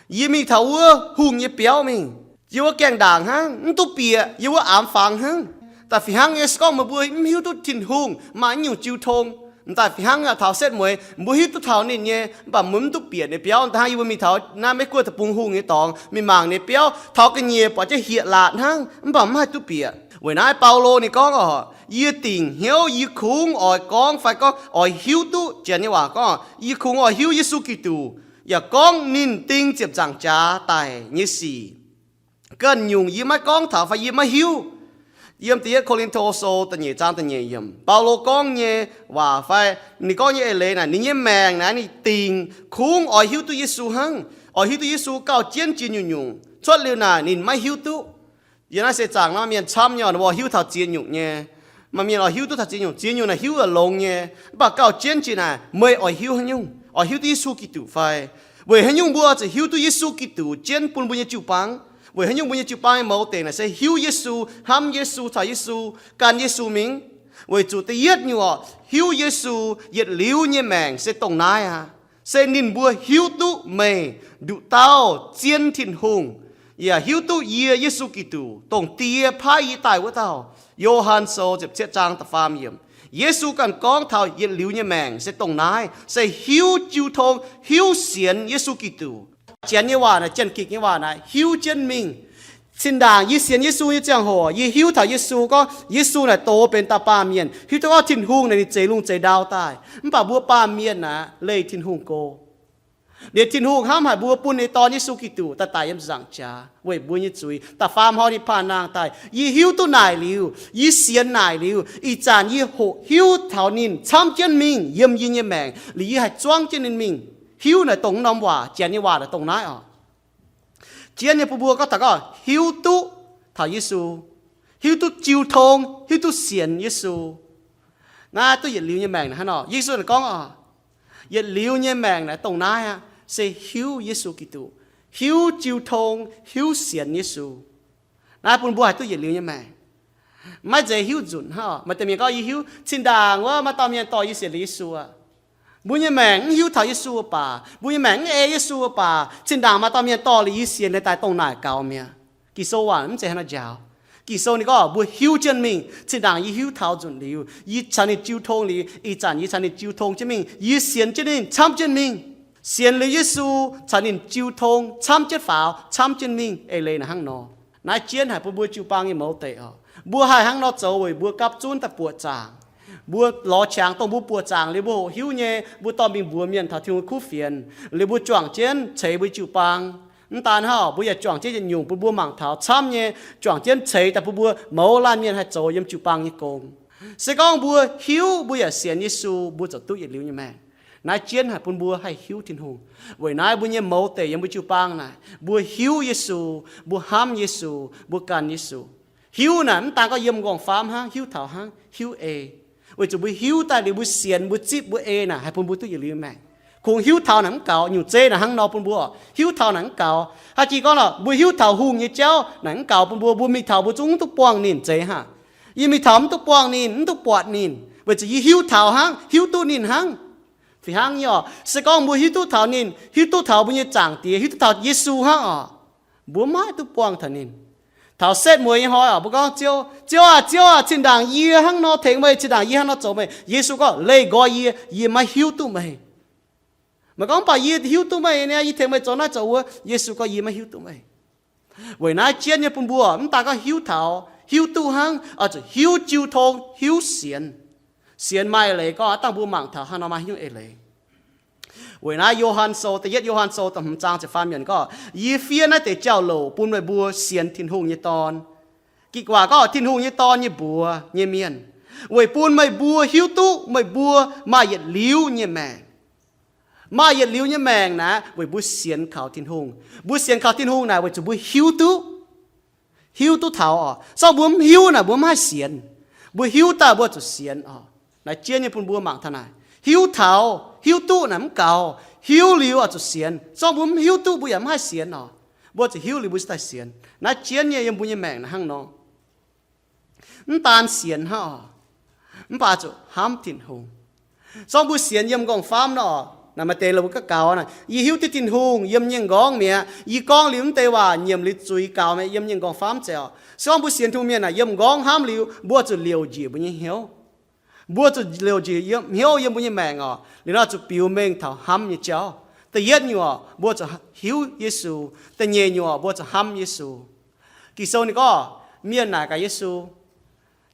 Yie mingh taux wuov hungh nyei biauv mingh, yiem wuov gaengh ndaangc hnangv, mv duqv bieqc, yiem wuov aamx fangx hnangv. Da'fih hnangv nyei se gorngv meih mbuo mv hiuv duqv Tin-Hungh maaih nyungc jiu tong, m'daaih fih hnangv taux setv mueiz mbuo hiuv duqv taux ninh nyei, mv baac mbuo mv duqv bieqc ninh biauv. Da'hnangv yie mbuo mingh taux naaiv Meiv-Guoqv deic-bung hungh nyei dorngx, mingh mangc ninh biauv, taux ga'nyiec buatc jienv hieh laatc hnangv, mv baac mv haih duqv bieqc. Weic naaiv Baulo ninh gorngv oc, yie dingc hnyouv yie kungx oix gorngv fai gorngv oix hiuv duqv, janx nyei waac gorngv, yie kungx oix hiuv Yesu Giduc, yaac gorngv ninh ding ziepc nzaangc jaax daic nyei sic. Ganh nyungc yie maiv gorngv taux fai yie maiv hiuv. Yiem da'yietv Ko^lin^to Sou da'nyeic zaang da'nyeic yiemc, Baulo gorngv nyei waac fai ninh gorngv nyei eix leiz naaic, ninh nyei maengc naaic ninh dingc kungx oix hiuv duqv Yesu hnangv, oix hiuv duqv Yesu gauh jienv jiex nyungc-nyungc. Cuotv liuz naaic ninh maiv hiuv duqv. Yiem naaiv seix zaangc naaiv mienh camv nyei oc, ninh mbuo hiuv taux ziex nyungc nyei. Maaih mienh oix hiuv duqv taux ziex nyungc, ziex nyungc naaic hiuv longx nyei. Mv baac gauh jienv jiex naaic meih oix hiuv haaix nyungc? Oix hiuv duqv Yesu Giduc fai? Weic haaix nyungc mbuo zuqc hiuv duqv Yesu Giduc jienv bun mbuo nyei jiu-baang? Weic haaix nyungc mbuo nyei jiu-baang nyei mouz deic naaic se hiuv Yesu, hnamv Yesu, caux Yesu, gan Yesu mingh? Weic zuqc da'yietv nyungc oc, hiuv Yesu yietc liuz nyei maengc se dongh naaiv aqv. Se ninh mbuo hiuv duqv meih nduqc dauh zien Tin-Hungh, yaac hiuv duqv yie, Yesu Giduc, dongh Die paaiv yie daaih wuov dauh. Yo^han Sou ziepc cietv zaang da'faam yiemc. Yesu ganh gorngv taux yietc liuz nyei maengc se dongh naaiv, se hiuv jiu tong, hiuv sienx Yesu Giduc. Janx nyei waac naaic, Janx-Gikc nyei waac naaic, hiuv jienv mingh. Zinh ndaangc yie sienx Yesu nyei ziangh hoc, yie hiuv taux Yesu gorngv Yesu naaic doz benx dauh baamh mienh, hiuv duqv gorngv Tin-Hungh naaic ninh zeix lungh zeix ndau daaih. Mv baac mbuo baamh mienh aqv, leih Tin-Hungh go. Liuz Tin-Hungh hnamv haic mbuo, bun ninh Dorn Yesu Giduc daaih daic yiem ziepc nzaangc jaax weic mbuo nyei zuiz. Da'faam hnoi ninh paah nangh daaih. Yie hiuv duqv naaic liuz, yie sienx naaic liuz, ih zanc yie hoqc hiuv taux ninh camv jienv mingh yiem yie nyei maengc. Liuz yie haih zuangv jienv ninh mingh. Hiuv naaic dongh norm waac, Janx nyei waac naaic dongh naaiv oc. Jienv nyei bun mbuo gorngv taux gorngv hiuv duqv taux Yesu, hiuv duqv jiu tong, hiuv duqv sienx Yesu. Naaiv duqv yietc liuz nyei maengc naaic hnangv nor. Yesu naaic gorngv oc, yietc liuz nyei maengc naaic dongh naaiv aqv, se hiuv Yesu Giduc, hiuv jiu tong, hiuv sienx Yesu. Naaiv bun mbuo haih duqv yietc liuz nyei maengc. Maiv zeiz hiuv nzunc hnangv oc. Maaih deix mienh gorngv, yie hiuv zinh ndaangc wuov maaih dauh mienh dorh yie sienx liuz Yesu aqv. Mbuo nyei maengc mv hiuv taux Yesu baac, mbuo nyei maengc mv ei Yesu baac, zinh ndaangc maaih dauh mienh dorh liuz yie sienx liuz daaih dongh naaic gaux mi'aqv. Ging-Sou waac mv zeiz hnangv nor njaaux. Ging-Sou ninh gorngv mbuo hiuv jienv mingh, zinh ndaangc yie hiuv taux nzunc liuz, yie caux ninh jiu tong liuz, ih zanc yie caux ninh jiu tong jienv mingh, yie sienx jienv ninh camv jienv mingh. Sienx liuz Yesu caux ninh jiu tong camv jienv faaux, camv jienv mingh, eix leiz naaic hnangv nor. Naaiv jienv haic bun mbuo jiu-baang nyei mouz deic oc. Mbuo haih hnangv nor zoux weic mbuo gapv zunv daaih buoqc zaangc. Mbuo lorz qangx dongh mbuo buoqc zaangc liuz mbuo hoqc hiuv nyei, mbuo dorh mingh mbuox mienh taux Tin-Hungh kuv fienx. Liuz mbuo juangc jienv ceix mbuo jiu-baang. Mv daan hnangv, mbuo yaac juangc jienv yietc nyungc bun mbuo mangc taux camv nyei, juangc jienv ceix daaih bun mbuo mouz laanh mienh haih zoux yiem jiu-baang nyei gong. Se gorngv mbuo hiuv mbuo yaac sienx Yesu, mbuo ziouc duqv yietc liuz nyei maengc. Naaiv jienv haih bun mbuo haih hiuv Tin-Hungh. Weic naaiv mbuo nyei mouz deic yiem mbuo jiu-baang naaic, mbuo hiuv Yesu, mbuo hnamv Yesu, mbuo ganh Yesu. Hiuv naaic mv daan gorngv yiem m'nqorngv-famv hnangv, hiuv taux hnangv, hiuv ei. Weic zuqc mbuo hiuv daaih liuz mbuo sienx, mbuo zipv, mbuo ei naaic, haih bun mbuo duqv yietc liuz maengc. Kungx hiuv taux naaic mv gaux, nyungc zeiv naaic hnangv nor bun mbuo. Hiuv taux naaic mv gaux. Haaix jih gorngv lorqc, mbuo hiuv taux hungh nyei jauv naaic mv gaux bun mbuo, mbuo mingh taux mbuo zungv mv duqv buangh ninh zeiz haic. Yie mingh taux mv duqv buangh ninh, mv duqv buatc ninh, weic zuqc yie hiuv taux hnangv, hiuv duqv ninh hnangv. Fih hnangv nyei oc, se gorngv mbuo hiuv duqv taux ninh, hiuv duqv taux mbuo nyei Zaangc Diex, hiuv duqv taux Yesu hnangv oc, mbuo mv haih duqv buangh taux ninh. Taux setv mueiz nyei hnoi oc, mbuo gorngv, Ziouv, Ziouv aah! Ziouv aah! Zinh ndaangc yie hnangv nor tengx meih, zinh ndaangc yie hnangv nor zoux meih. Yesu gorngv, Leih nqoi yie, yie maiv hiuv duqv meih. Meih gorngv, Mv baac yie hiuv duqv meih nyei, yie tengx meih zoux naaiv zoux wuov. Yesu gorngv, Yie maiv hiuv duqv meih. Weic naaiv jienv nyei bun mbuo mv daan gorngv hiuv taux, hiuv duqv hnangv, oix zuqc hiuv jiu tong, hiuv sienx. Sienx maaih eix leiz gorngv, aav dangh mbuo mangc taux hnangv nor maaih haaix nyungc eix leiz. Weic naaiv Yo^han Sou, da'yietv Yo^han Sou da'hmz zaang ziepc faam yiemc gorngv, Yie fiev naaiv deix jauv-louc bun meih mbuo sienx Tin-Hungh nyei Dorn. Gitv waac gorngv Tin-Hungh nyei Dorn nyei mbuox nyei mienh, weic bun meih mbuo hiuv duqv meih mbuo maaih yietc liuz nyei maengc. Maaih yietc liuz nyei maengc naaic weic mbuo sienx kaux Tin-Hungh. Mbuo sienx kaux Tin-Hungh naaic weic zuqc mbuo hiuv duqv, hiuv duqv taux oc. Se gorngv mbuo mv hiuv naaic mbuo mv haih sienx. Mbuo hiuv daaih mbuo zuqc sienx oc. Naaiv jienv nyei bun mbuo mangc taux naaic. Hiuv taux, hiuv duqv naaic mv gaux. Hiuv liuz oix zuqc sienx. Se gorngv mbuo mv hiuv duqv mbuo yaac mv haih sienx oc. Mbuo zuqc hiuv liuz mbuo cingx daaih sienx. Naaiv jienv nyei yiem mbuo nyei maengc naaiv hnangv nor. Mv daan sienx hnangv oc, mv baac zuqc hnamv Tin-Hungh. Se gorngv mbuo sienx yiem m'nqorngv-famv nor, naaic maaih deix la'buo gauh gaux naaic, Yie hiuv duqv Tin-Hungh yiem nyei m'nqorngv mi'aqv. Yie gorngv liuz mv deix waac nyiemc liuz zuiz gaux mi'aqv, yiem nyei m'nqorngv-famv zeiz oc. Se gorngv mbuo sienx Tin-Hungh mienh naaic, yiem m'nqorngv hnamv liuz, mbuo zuqc liouc njiec mbuo nyei hnyouv. Mbuo zuqc liouc njiec yiem hnyouv yiem mbuo nyei maengc oc. Liuz nor zuqc biux mengh taux hnamv nyei jauv. Da'yietv nyungc oc, mbuo zuqc hiuv Yesu. Da'nyeic nyungc oc, mbuo zuqc hnamv Yesu. Ging-Sou ninh gorngv, mienh naaic gaax Yesu,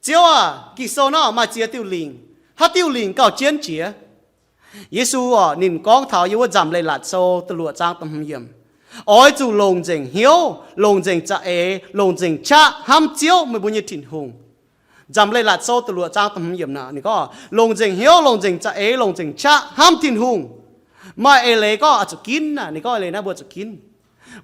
Ziouv aah! Ging-Sou nor maaih ziex diuh lingc. Haaix diuh lingc gauh jienv jiex? Yesu oc, ninh gorngv taux yiem wuov Nzamc Leiz-Latc Sou da'luoqc zaang da'hmz yiemc, Oix zuqc longc nzengc hnyouv, longc nzengc za'eix, longc nzengc qaqv hnamv Ziouv, meih mbuo nyei Tin-Hungh. Nzamc Leiz-Latc Sou da'luoqc zaang da'hmz yiemc naaic ninh gorngv, longc nzengc hnyouv, longc nzengc za'eix, longc nzengc qaqv hnamv Tin-Hungh. Maaih eix leiz gorngv oix zuqc ginv naaic, ninh gorngv eix leiz naaiv mbuo zuqc ginv.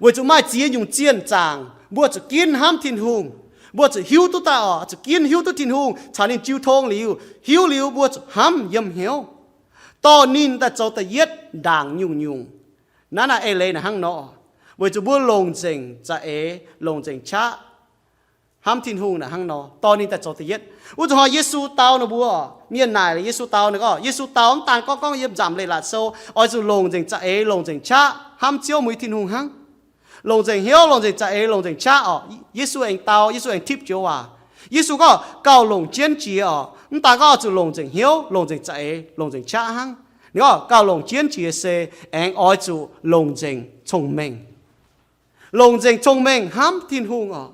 Weic zuqc maaih ziex nyungc zienh zaangc mbuo zuqc ginv hnamv Tin-Hungh. Mbuo zuqc hiuv duqv daaih oc, zuqc ginv hiuv duqv Tin-Hungh caux ninh jiu tong liuz, hiuv liuz mbuo zuqc hnamv yiem hnyouv, dorh ninh daaih zoux da'yietv ndaangc nyungc-nyungc. Naaiv naaic eix leiz naaic hnangv nor, weic zuqc mbuo longc nzengc za'eix, longc nzengc qaqv hnamv Tin-Hungh naaic hnangv nor, dorh ninh daaih zoux da'yietv. Wuov zuqc hnoi Yesu dau ninh mbuo, mienh naaic Yesu dau ninh gorngv, Yesu dau mv daan gorngv, gorngv yiem Nzamc Leiz-Latc Sou oix zuqc longc nzengc za'eix, longc nzengc qaqv hnamv Ziouv, meih Tin-Hungh hnangv. Longc nzengc hnyouv, longc nzengc za'eix, longc nzengc qaqv oc. Yesu aengx dau, Yesu aengx tipv joux waac. Yesu gorngv gauh longc jienv jiex oc, mv daan gorngv oix zuqc longc nzengc hnyouv, longc nzengc za'eix, longc nzengc qaqv hnangv. Ninh gorngv gauh longc jienv jiex se aengx oix zuqc longc nzengc cong-mengh. Longc nzengc cong-mengh hnamv Tin-Hungh oc.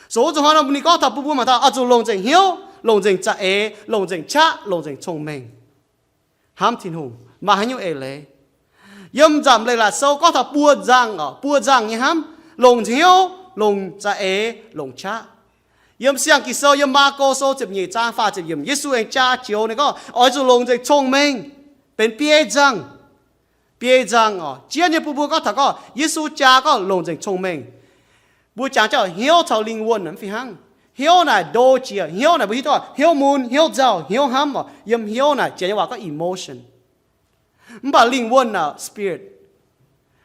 So wuov zuqc hnoi ninh gorngv taux bun mbuo mangc taux oix zuqc longc nzengc hnyouv, longc nzengc za'eix, longc nzengc qaqv, longc nzengc cong-mengh hnamv Tin-Hungh. Maaih haaix nyungc eix leiz? Yiem Nzamc Leiz-Latc Sou gorngv taux buo nzangc oc, buo nzangc nyei hnamv, longc hnyouv, longc za'eix, longc qaqv. Yiem Siang-Ging-Sou, yiem Maako Sou ziepc nyeic zaang faah ziepc yiemc, Yesu aengx jaa joux ninh gorngv oix zuqc longc nzengc cong-mengh, benx biei nzangc. Biei nzangc oc. Jienv nyei bun mbuo gorngv taux gorngv Yesu jaa gorngv longc nzengc cong-mengh. Mbuo jangx jauv hnyouv caux lingh wuonh naaic mv fih hnangv. Hnyouv naaic ndo jiex, hnyouv naaic mbuo hiuv duqv hnyouv mun, hnyouv nzauh, hnyouv hnamv oc. Yiem hnyouv naaic janx nyei waac gorngv emotion. Mv baac lingh wuonh naaic spirit.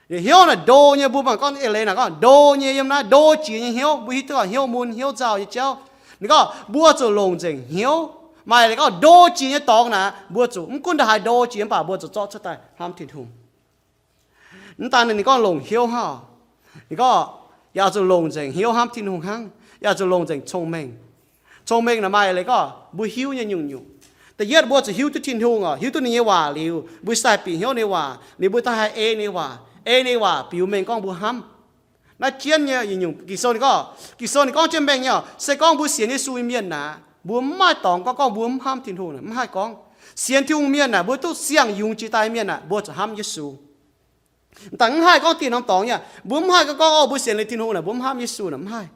Hnyouv naaic ndo nyei, mbuo mangc gorngv eix leiz naaic gorngv ndo nyei, yiem naaiv ndo jiex nyei hnyouv, mbuo hiuv duqv hnyouv mun, hnyouv nzauh nyei jauv. Ninh gorngv mbuo zuqc longc nzengc hnyouv. Maaih leiz gorngv ndo jiex nyei dorngx naaic, mbuo zuqc mv gunv ndaaih haaix ndo jiex mv baac mbuo zuqc zorqv cuotv daaih hnamv Tin-Hungh. Mv daan ninh gorngv longc hnyouv hnangv, ninh gorngv yaac zuqc longc nzengc hnyouv hnamv Tin-Hungh hnangv, yaac zuqc longc nzengc cong-mengh. Cong-mengh naaic maaih leiz gorngv mbuo hiuv nyei nyungc-nyungc. Da'yietv mbuo zuqc hiuv duqv Tin-Hungh oc, hiuv duqv ninh nyei waac liuz, mbuo cingx daaih bieqc hnyouv ninh nyei waac, liuz mbuo daaih haih ei ninh nyei waac, ei ninh nyei waac biux mengh gorngv mbuo hnamv. Naaiv jienv nyei nyungc-nyungc Ging-Sou ninh gorngv, Ging-Sou ninh gorngv jienv mengh nyei oc, se gorngv mbuo sienx Yesu nyei mienh naaic, mbuo mv maaih dorngx gorngv gorngv mbuo mv hnamv Tin-Hungh naaic, mv haih gorngv. Sienx Tin-Hungh mienh naaic, mbuo duqv siang-yungz jiex daaih mienh naaic, mbuo zuqc hnamv Yesu. Dangh mv haih gorngv dieh norm dorngx nyei, mbuo mv haih gorngv gorngv, o, mbuo sienx liuz Tin-Hungh naaic mbuo mv hnamv Yesu naaic, mv haih.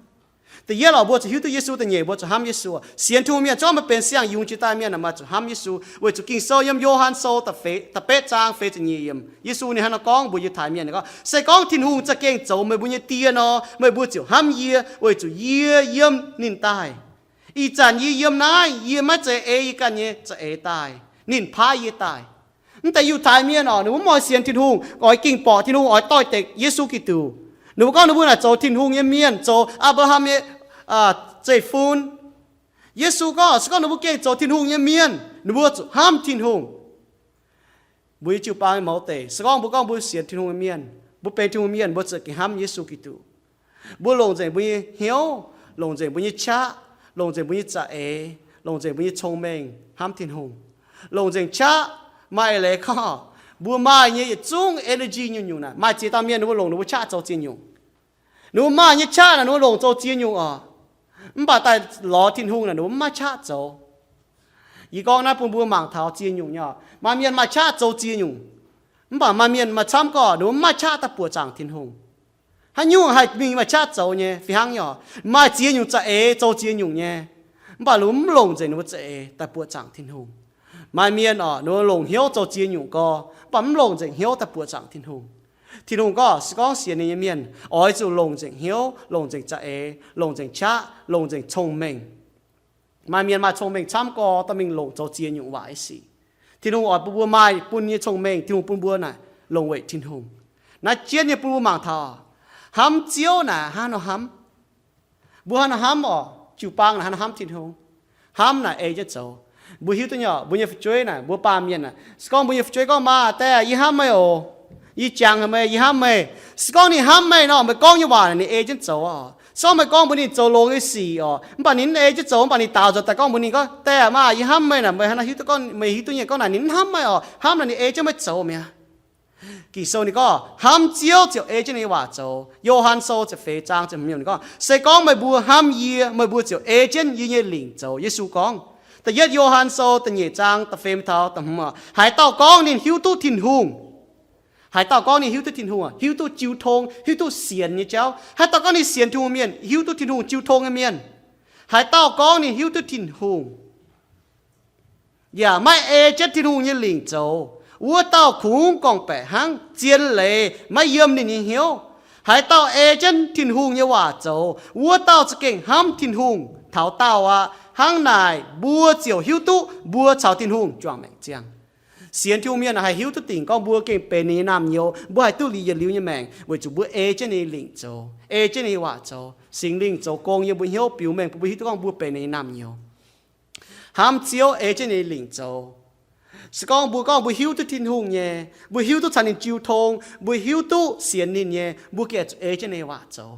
Da'yietv oc, mbuo zuqc hiuv duqv Yesu. Da'nyeic, mbuo zuqc hnamv Yesu. Sienx Tin-Hungh mienh, se gorngv meih benx siang-yungz jiex daaih mienh, meih zuqc hnamv Yesu, weic zuqc Ging-Sou yiem Yo^han Sou da'feix, da'betv zaang feix ziepc nyeic yiemc, Yesu ninh hnangv nor gorngv mbuox Yiutai mienh gorngv, se gorngv Tin-Hungh za'gengh zoux meih mbuo nyei Die nor, meih mbuo ziouc hnamv yie, weic zuqc yie yiem ninh daaih. Ih zanc yie yiem naaiv, yie maiv zeiz ei yie ganh nyei za'eix daaih. Ninh paaiv yie daaih. Mv deix Yiutai mienh oc, ninh mbuo mv oix sienx Tin-Hungh, oix ging borqc Tin-Hungh, oix doix-dekc Yesu Giduc. Ninh mbuo gorngv ninh mbuo naaic zoux Tin-Hungh nyei mienh, zoux Apc^laa^ham nyei zeiv-fun. Yesu gorngv, se gorngv ninh mbuo gengh zoux Tin-Hungh nyei mienh, ninh mbuo zuqc hnamv Tin-Hungh. Mbuo nyei jiu-baang nyei mouz deic, se gorngv mbuo gorngv mbuo sienx Tin-Hungh nyei mienh, mbuo benx Tin-Hungh mienh, mbuo za'gengh hnamv Yesu Giduc. Mbuo longc nzengc mbuo nyei hnyouv, longc nzengc mbuo nyei qaqv, longc nzengc mbuo nyei za'eix, longc nzengc mbuo nyei cong-mengh hnamv Tin-Hungh. Longc nzengc qaqv. Maaih eix leiz gorngv, mbuo maaih nyei yietc zungv energy nyungc-nyungc naaic, maaih ziex dauh mienh ninh mbuo longc ninh mbuo qaqv zoux ziex nyungc. Ninh mbuo maaih nyei qaqv naaic ninh mbuo longc zoux ziex nyungc oc. Mv baac daaih lorz Tin-Hungh naaic ninh mbuo mv maaih qaqv zoux. Yie gorngv naaiv bun mbuo mangc taux ziex nyungc nyei oc. Maaih mienh maaih qaqv zoux ziex nyungc, mv baac maaih mienh maaih camv gorqv ninh mbuo mv maaih qaqv daaih buoqc zaangc Tin-Hungh. Haaix nyungc haih mingh maaih qaqv zoux nyei? Fih hnangv nyei oc. Maaih ziex nyungc za'eix zoux ziex nyungc nyei, mv baac ninh mbuo mv longc nzengc ninh mbuo za'eix daaih buoqc zaangc Tin-Hungh. Maaih mienh oc, ninh mbuo longc hnyouv zoux ziex nyungc gorx, mv baac mv longc nzengc hnyouv daaih buoqc zaangc Tin-Hungh. Tin-Hungh gorngv, se gorngv sienx ninh nyei mienh oix zuqc longc nzengc hnyouv, longc nzengc za'eix, longc nzengc qaqv, longc nzengc cong-mengh. Maaih mienh maaih cong-mengh camv gorx, dorh mingh longc zoux ziex nyungc waac nyei sic. Tin-Hungh oix bun mbuo maaih bun nyei cong-mengh, Tin-Hungh bun mbuo naaic longc weic Tin-Hungh. Naaiv jienv nyei bun mbuo mangc taux, hnamv Ziouv naaic hnangv haaix nor hnamv. Mbuo hnangv haaix nor hnamv oc? Jiu-baang naaic hnangv haaix nor hnamv Tin-Hungh? Hnamv naaic ei jienv zoux. Mbuo hiuv duqv nyei oc, mbuo nyei fu'jueiv naaic, mbuo baamh mienh naaic, se gorngv mbuo nyei fu'jueiv gorngv, Maa, daeh, yie hnamv meih oc. Yie jangx haic meih, yie hnamv meih. Se gorngv ninh hnamv meih nor, meih gorngv nyei waac naaic ninh ei jienv zoux oc. Se gorngv meih gorngv mbuox ninh zoux longx nyei sic oc, mv baac ninh mv ei jienv zoux, mv baac ninh daaux nzoux daaih gorngv mbuox ninh gorngv, Daeh aah, maa, yie hnamv meih naaic, meih hnangv naaiv hiuv duqv gorngv, meih hiuv duqv nyei gorngv naaic ninh mv hnamv meih oc, hnamv naaic ninh ei jienv meih zoux mi'aqv. Ging-Sou ninh gorngv, hnamv Ziouv ziouc ei jienv ninh nyei waac zoux. Yo^han Sou ziepc feix zaang ziepc hmz yiemc ninh gorngv, se gorngv meih mbuo hnamv yie, meih mbuo ziouc ei jienv yie nyei lingc zoux. Yesu gorngv, da'yietv Yo^han Sou da'nyeic zaang da'feix taux da'hmz, haaix dauh gorngv ninh hiuv duqv Tin-Hungh, haaix dauh gorngv ninh hiuv duqv Tin-Hungh, hiuv duqv jiu tong, hiuv duqv sienx nyei jauv. Haaix dauh gorngv ninh sienx Tin-Hungh mienh hiuv duqv Tin-Hungh jiu tong nyei mienh, haaix dauh gorngv ninh hiuv duqv Tin-Hungh yaac maiv ei jienv Tin-Hungh nyei lingc zoux, wuov dauh kungx gorngv-baeqc hnangv, zien leiz maiv yiem ninh nyei hnyouv. Haaix dauh ei jienv Tin-Hungh nyei waac zoux, wuov dauh za'gengh hnamv Tin-Hungh taux daauh aqv. Hnangv naaic mbuo ziouc hiuv duqv mbuo caux Tin-Hungh juangc maengc ziangh. Sienx Tin-Hungh mienh haih hiuv duqv dingc gorngv mbuo gengh benx ninh nyei naamh nyouz, mbuo haih duqv liuz yietc liuz nyei maengc weic zuqc mbuo ei jienv ninh nyei lingc zoux, ei jienv ninh nyei waac zoux. Singx Lingh zoux gong yiem mbuo hnyouv biux mengh bun mbuo hiuv duqv gorngv mbuo benx ninh nyei naamh nyouz. Hnamv Ziouv ei jienv ninh nyei lingc zoux. Se gorngv mbuo gorngv mbuo hiuv duqv Tin-Hungh nyei, mbuo hiuv duqv caux ninh jiu tong, mbuo hiuv duqv sienx ninh nyei, mbuo gengh zuqc ei jienv ninh nyei waac zoux.